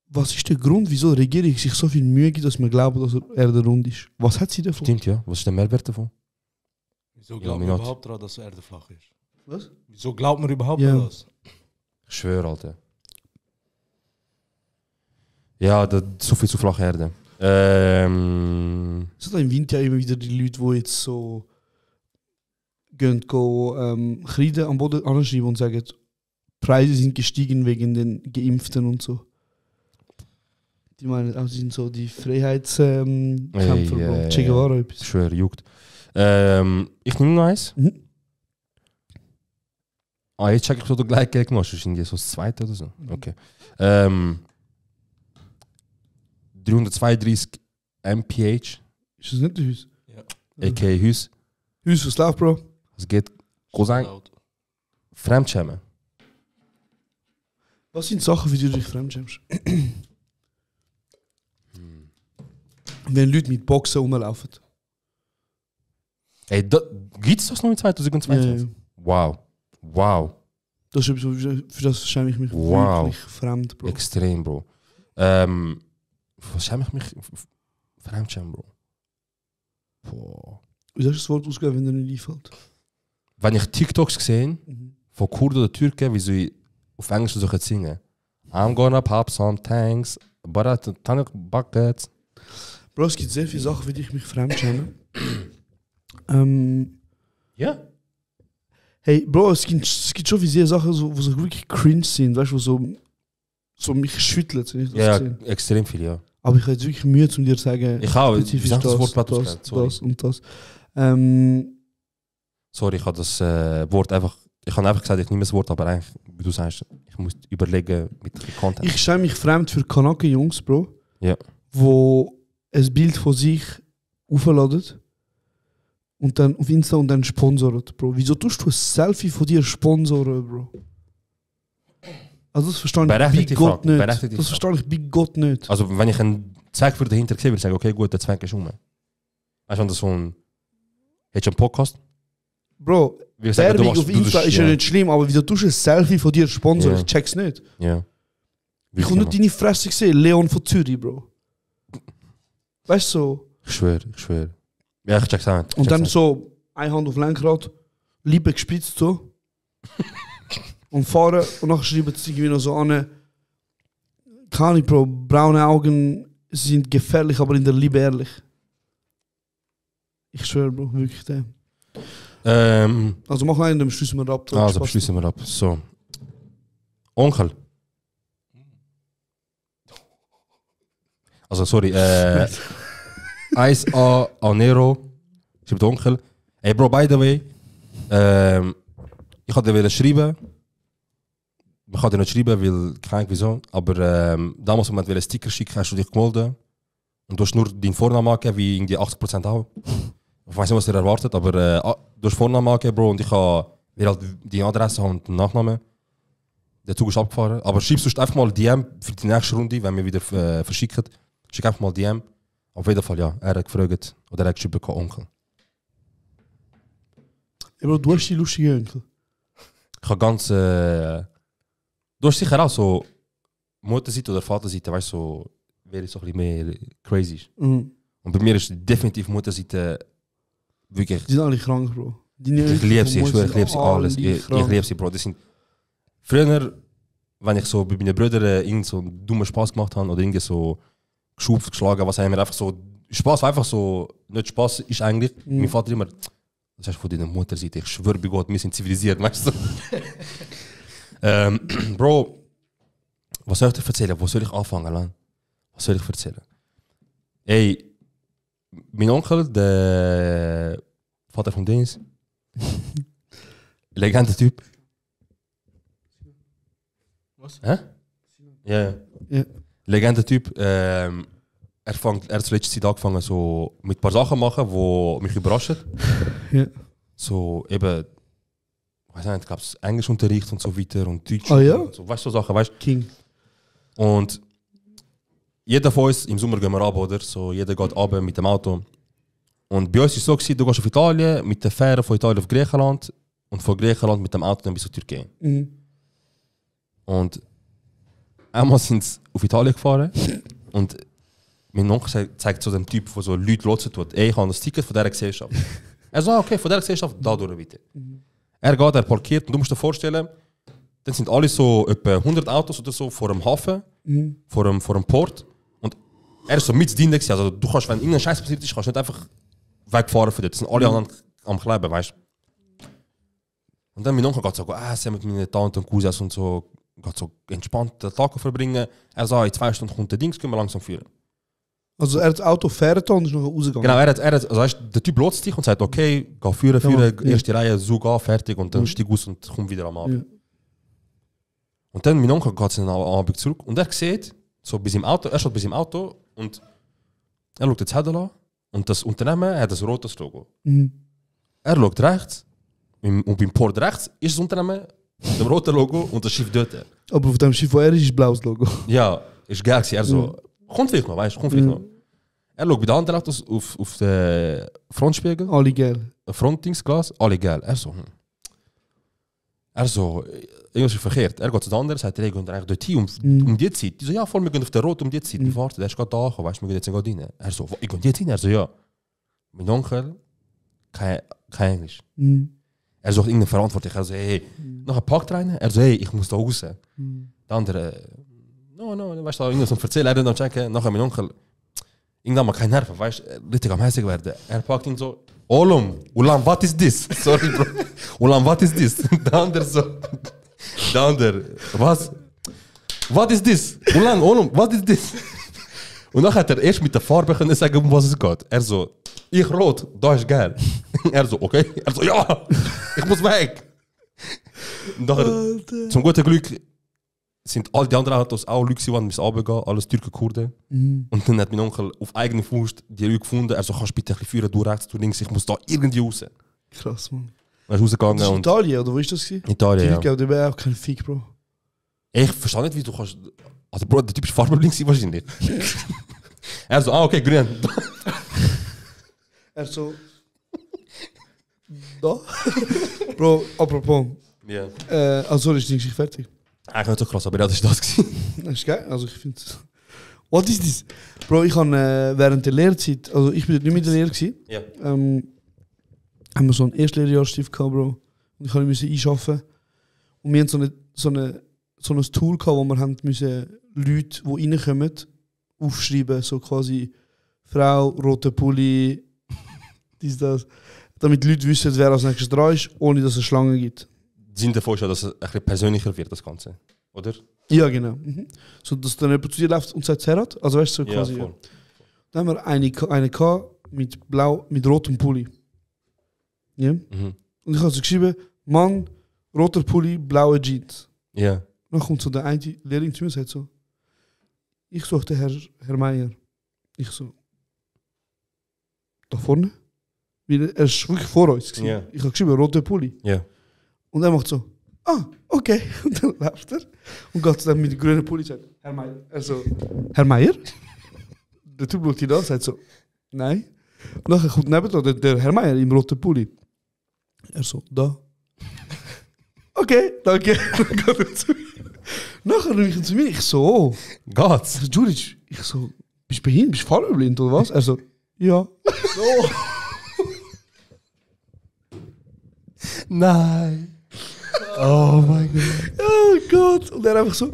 Was ist der Grund, wieso die Regierung sich so viel Mühe gibt, dass man glaubt, dass Erde rund ist? Was hat sie davon? Stimmt, ja. Was ist der Mehrwert davon? Wieso glaubt man überhaupt daran, dass Erde flach ist? Was? Wieso glaubt man überhaupt an das? Ich schwöre, Alter. Ja, so viel zu flache Erde. Es hat im Winter immer wieder die Leute, die jetzt so gehen Kreide am Boden anschreiben und sagen, Preise sind gestiegen wegen den Geimpften und so. Die meinen auch, sie sind so die Freiheitskämpfer, Bro. Che Guevara etwas. Ich schwöre, juckt. Ich nehme noch eins. Mhm. Es hat im Winter immer wieder die Leute, die so gehen Kreide am Boden anschreiben und sagen, Preise sind gestiegen wegen den Geimpften und so. Die meinen auch, sie sind so die Freiheitskämpfer, Bro. Che Guevara etwas. Ich schwöre, juckt. Ich nehme noch eins. Jetzt check ich, ob du gleich Geld gemacht hast. Das ist irgendwie so das zweite oder so. Okay. 332 mph. Ist das nicht der Haus? A.k.a. Haus. Haus, was läuft, Bro? Es geht Cousin. Fremdschämen. Was sind Sachen, für die du dich fremdschämst? Wenn Leute mit Boxen rumlaufen. Ey, gibt es das noch in 2022? Ja. Wow. Das ist etwas, für das schäme ich mich wirklich fremd, Bro. Extrem, Bro. Was schäme ich mich? Fremdschämen, Bro. Boah. Wie soll ich das Wort ausgeben, wenn dir nicht einfällt? Wenn ich TikToks sehe, von Kurden oder Türken, wie sie auf Englisch so singen. I'm gonna pop some tanks, but I ton buckets. Bro, es gibt sehr viele Sachen, für die ich mich fremdschäme. Ja. Hey, Bro, es gibt schon wie sehr Sachen, wo so wirklich cringe sind, weißt du, wo so mich schüttelt, wenn ich das sehe. Ja, extrem viel, ja. Aber ich habe jetzt wirklich Mühe, um dir zu sagen, ich auch, spezifisch das das und das. Sorry, ich habe das Wort einfach, ich habe einfach gesagt, ich nehme das Wort, aber eigentlich, wie du sagst, ich muss überlegen mit Content. Ich schäme mich fremd für Kanake-Jungs, Bro, ja. Wo ein Bild von sich aufladen und dann auf Insta und dann sponsoren, Bro. Wieso tust du ein Selfie von dir sponsoren, Bro? Also das verstehe ich bei Gott nicht. Das verstehe ich bei Gott nicht. Also wenn ich einen Zweck für dahinter sehe, würde ich sagen, okay gut, der Zweck ist um. Weißt du, wenn das so ein... Hättest du einen Podcast? Bro, Werbung auf Insta ist ja nicht schlimm, aber wieso tust du ein Selfie von dir sponsoren? Ich check's nicht. Ja. Ich kann nicht deine Fresse sehen, Leon von Zürich, Bro. Weißt du so? Ich schwöre. Ja, ich check's auch nicht. Und dann so, eine Hand auf Lenkrad, Liebe gespitzt so. Und fahren und nachher schreiben sie irgendwie noch so an. Keine Ahnung, Bro, braune Augen sind gefährlich, aber in der Liebe ehrlich. Ich schwöre, Bro, wirklich dem. Also mach einen, dann schließen wir ab. Also schließen wir ab. So. Onkel. Also sorry, Eis Nero. Schreibt Onkel. Hey Bro, by the way. Ich hatte dir schreiben. Ich kann dir nicht schreiben, weil keine Ahnung wieso. Aber damals, wenn man einen Sticker schicken, hast du dich gemeldet. Und du hast nur deinen Vornamen angegeben, wie irgendwie 80% auch. Ich weiß nicht, was ihr erwartet, aber du hast Vornamen angegeben, Bro, und ich habe halt die Adresse und den Nachnamen. Der Zug ist abgefahren. Aber schiebst du einfach mal DM für die nächste Runde, wenn wir wieder verschicken. Schick einfach mal DM. Auf jeden Fall, ja. Er hat gefragt, oder er hat geschrieben, Onkel. Ja, Bro, du hast die lustige Onkel. Ich habe ganz... du hast sicher auch so Mutterseite oder Vaterseite, weißt du, so, wer so ein bisschen mehr crazy ist. Mhm. Und bei mir ist definitiv Mutterseite wirklich... Die sind alle krank, Bro. Ich liebe sie, ich schwöre, ich liebe sie alles. Ich liebe sie, Bro. Das sind... Früher, wenn ich so bei meinen Brüdern irgend so einen dummen Spaß gemacht habe oder irgendwie so geschupft, geschlagen, was haben wir einfach so... Spaß war einfach so... Nicht Spaß ist eigentlich... Mein Vater immer... Das ist von deiner Mutterseite. Ich schwöre bei Gott, wir sind zivilisiert, weißt du? Bro, was soll ich dir erzählen? Wo soll ich anfangen, Lan? Was soll ich erzählen? Ey, mein Onkel, der Vater von Dennis, Legende-Typ. Was? Hä? Ja. Legende-Typ. Er hat letzte Zeit angefangen, so mit ein paar Sachen machen, die mich überraschen. Ja. So eben, ich weiß nicht, ich glaube, Englischunterricht und so weiter und Deutsch. Ah ja? Und so, weißt du, so Sachen, weißt du? King. Und jeder von uns, im Sommer gehen wir ab, oder? So, jeder geht ab mit dem Auto. Und bei uns war es so, du gehst auf Italien, mit der Fähre von Italien auf Griechenland und von Griechenland mit dem Auto dann bis zur Türkei. Mhm. Und einmal sind sie auf Italien gefahren und mein Onkel zeigt so dem Typ, der so Leute lotsen tut, ey, ich habe ein Ticket von dieser Gesellschaft. Er sagt, okay, von dieser Gesellschaft, da durch bitte. Er geht, er parkiert und du musst dir vorstellen, dann sind alle so etwa 100 Autos oder so vor dem Hafen, vor dem Port. Und er ist so mit drin, also du kannst, wenn irgendein Scheiß passiert ist, kannst du nicht einfach wegfahren für das. Das sind alle anderen am Kleben, weißt du. Und dann mein Onkel geht so, essen mit meinen Tanten und Cousins und so, geht so entspannt den Tag verbringen. Er sagt, in 2 Stunden kommt der Dings, können wir langsam führen. Also er hat das Auto fährt und ist noch rausgegangen. Genau, er hat also weißt, der Typ lotst dich und sagt, okay, geh führen, erste Reihe, so geh, fertig und dann steig aus und komm wieder am Abend. Ja. Und dann mein Onkel geht am Abend zurück und er sieht, so bis im Auto, er steht bis im Auto und er schaut das Zettel an und das Unternehmen hat ein rotes Logo. Er schaut rechts und beim Port rechts ist das Unternehmen mit dem roten Logo und das Schiff dort. Aber auf dem Schiff, wo er ist blaues Logo. Ja, ist geil gewesen. Er so, kommt vielleicht noch, weißt du, kommt vielleicht noch. Er schaut bei den anderen Autos auf den Frontspiegel. Alle geil. Frontdingsglas, alle geil. Er so, irgendwas ist verkehrt. Er geht zu den anderen, sagt, er geht eigentlich dort hin, um die Zeit. Die so, ja, voll, wir gehen auf den Rot um die Zeit. Wir warten, der ist gerade da, weißt du, wir gehen jetzt gerade rein. Er so, ich gehe jetzt hin? Er so, ja. Mein Onkel, kein Englisch. Er sucht irgendeinen Verantwortlichen. Er so, hey, nachher packt rein. Er so, hey, ich muss da raus. Der andere, no, weißt du, irgendwas zum Erzählen. Er dann checken, nachher mein Onkel, irgendwann mal kein Nerven, weißt du, richtig am hässig werden. Er packt ihn so, Olum, Ulan, what is this? Sorry, Bro. Ulan, what is this? Der andere so, was? What is this? Ulan, Olum, what is this? Und dann hat er erst mit der Farbe können sagen, um was es geht. Er so, ich rot, da ist geil. Er so, okay. Er so, ja, ich muss weg. Und nachher, zum guten Glück sind all die anderen Autos auch Leute, die müssen runtergehen, alles Türken, Kurden. Und dann hat mein Onkel auf eigene Faust die Leute gefunden. Er so, kannst du bitte ein bisschen führen, du rechts, du links, ich muss da irgendwie raus. Krass, Mann. Er ist rausgegangen. Das ist Italien, oder wo ist das? Italien, ja. Die Leute, die wäre auch kein Fick, Bro. Ich verstehe nicht, wie du kannst... Also Bro, der Typ ist farbenblind wahrscheinlich. Er so, okay, grün. Er so... Da? Bro, apropos. Ja. Also ist die Geschichte fertig. Eigentlich nicht so krass, aber ja, das war das. Das ist geil, also ich finde es... What is this? Bro, ich habe während der Lehrzeit, also ich bin dort nicht mehr in der Lehre gewesen, Ja. haben wir so einen Erstlehrjahrstift gehabt, Bro. Und ich musste einschaffen. Und wir hatten so ein Tool gehabt, wo wir haben müssen Leute, die reinkommen, aufschreiben, so quasi Frau, roter Pulli, dies, das. Damit die Leute wissen, wer als nächstes dran ist, ohne dass es Schlangen gibt. Sinn davon ist ja, dass es ein bisschen persönlicher wird, das Ganze, oder? Ja, genau. So, dass dann jemand zu dir läuft und sagt Serhat. Also weißt du, so quasi. Ja, voll. Dann haben wir eine gehabt mit rotem Pulli. Ja? Und ich habe so geschrieben, Mann, roter Pulli, blaue Jeans. Ja. Dann kommt so der eine Lehrling zu mir und sagt so, ich suche den Herr Meier. Ich so, da vorne? Weil er ist wirklich vor uns gewesen. Ja. Ich habe geschrieben, roter Pulli. Ja. Und er macht so, okay. Und dann läuft er und geht dann mit dem grünen Pulli und sagt, Herr Meier. Er so, Herr Meier? Der Typ schaut ihn an und sagt so, nein. Und dann kommt neben der Herr Meier im roten Pulli. Er so, da. Okay, danke. Dann geht er zu mir. Nachher rief ich ihn zu mir, ich so, Geht's? Ich so, Juric, ich so, bist du behindert, bist du farbenblind oder was? Er so, ja. So. Nein. Oh mein Gott. Oh Gott. Und er einfach so,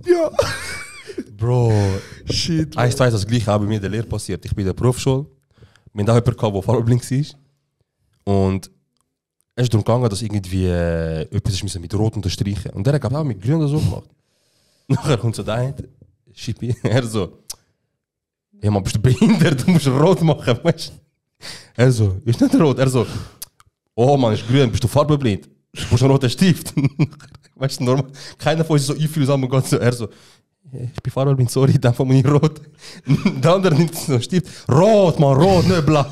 ja. Bro. Shit. Ich weiß, das gleiche auch bei mir in der Lehre passiert. Ich bin in der Berufsschule. Wir haben da jemanden gehabt, der farbenblind war. Und es ist darum gegangen, dass irgendwie etwas ist mit Rot unterstreichen. Und der hat auch mit Grün so gemacht. Nachher kommt so der eine, Schippi, er so, ja man, bist du behindert, du musst rot machen, weißt du? Er so, ist nicht rot. Er so, oh man, ist grün, bist du farbenblind? Du musst einen roten Stift. Weißt du, normal, keiner von uns ist so einfühlsam und geht so, er so, ich bin farbenblind, sorry, dann von mir rot. Der andere nimmt so einen Stift, rot, man, rot, nicht blau.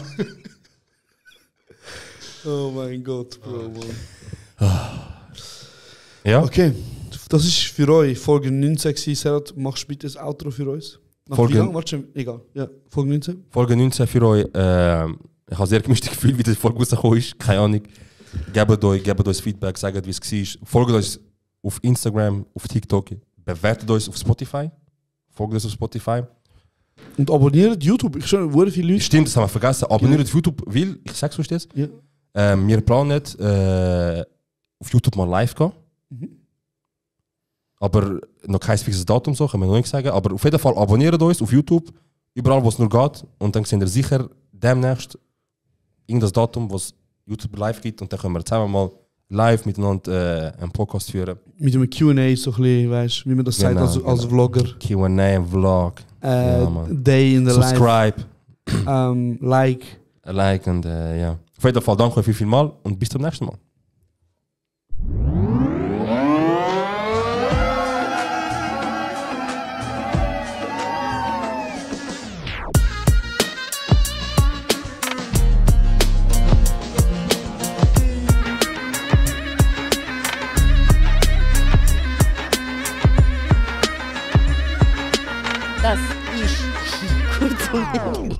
Oh mein Gott, Bro, Mann. Ja? Okay, das ist für euch Folge 19 gewesen. Serhat, machst du bitte das Outro für uns? Nach Folge- wie lang? Warte schon, egal. Ja, Folge 19. Folge 19 für euch. Ich habe sehr gemischtes Gefühl, wie die Folge rausgekommen ist. Keine Ahnung. Gebt uns Feedback, sagt, wie es war. Folgt uns auf Instagram, auf TikTok. Bewertet uns auf Spotify. Folgt uns auf Spotify. Und abonniert YouTube. Ich schon, wo viele Leute. Stimmt, das haben wir vergessen. Abonniert auf YouTube, weil, ich sag's euch das, Ja. wir planen auf YouTube mal live gehen. Aber noch kein fixes Datum, so können wir noch nicht sagen. Aber auf jeden Fall abonniert uns auf YouTube, überall wo es nur geht. Und dann seht ihr sicher demnächst irgendein Datum, was YouTube live gibt. Und dann können wir zusammen mal live miteinander einen Podcast führen. Mit einem Q&A so ein bisschen, weißt du, wie man das sagt Genau, als Vlogger. Q&A, Vlog. Mann. Day in the Subscribe, Life. like und ja. Auf jeden Fall danke euch vielmals und bis zum nächsten Mal. Das ist kurz und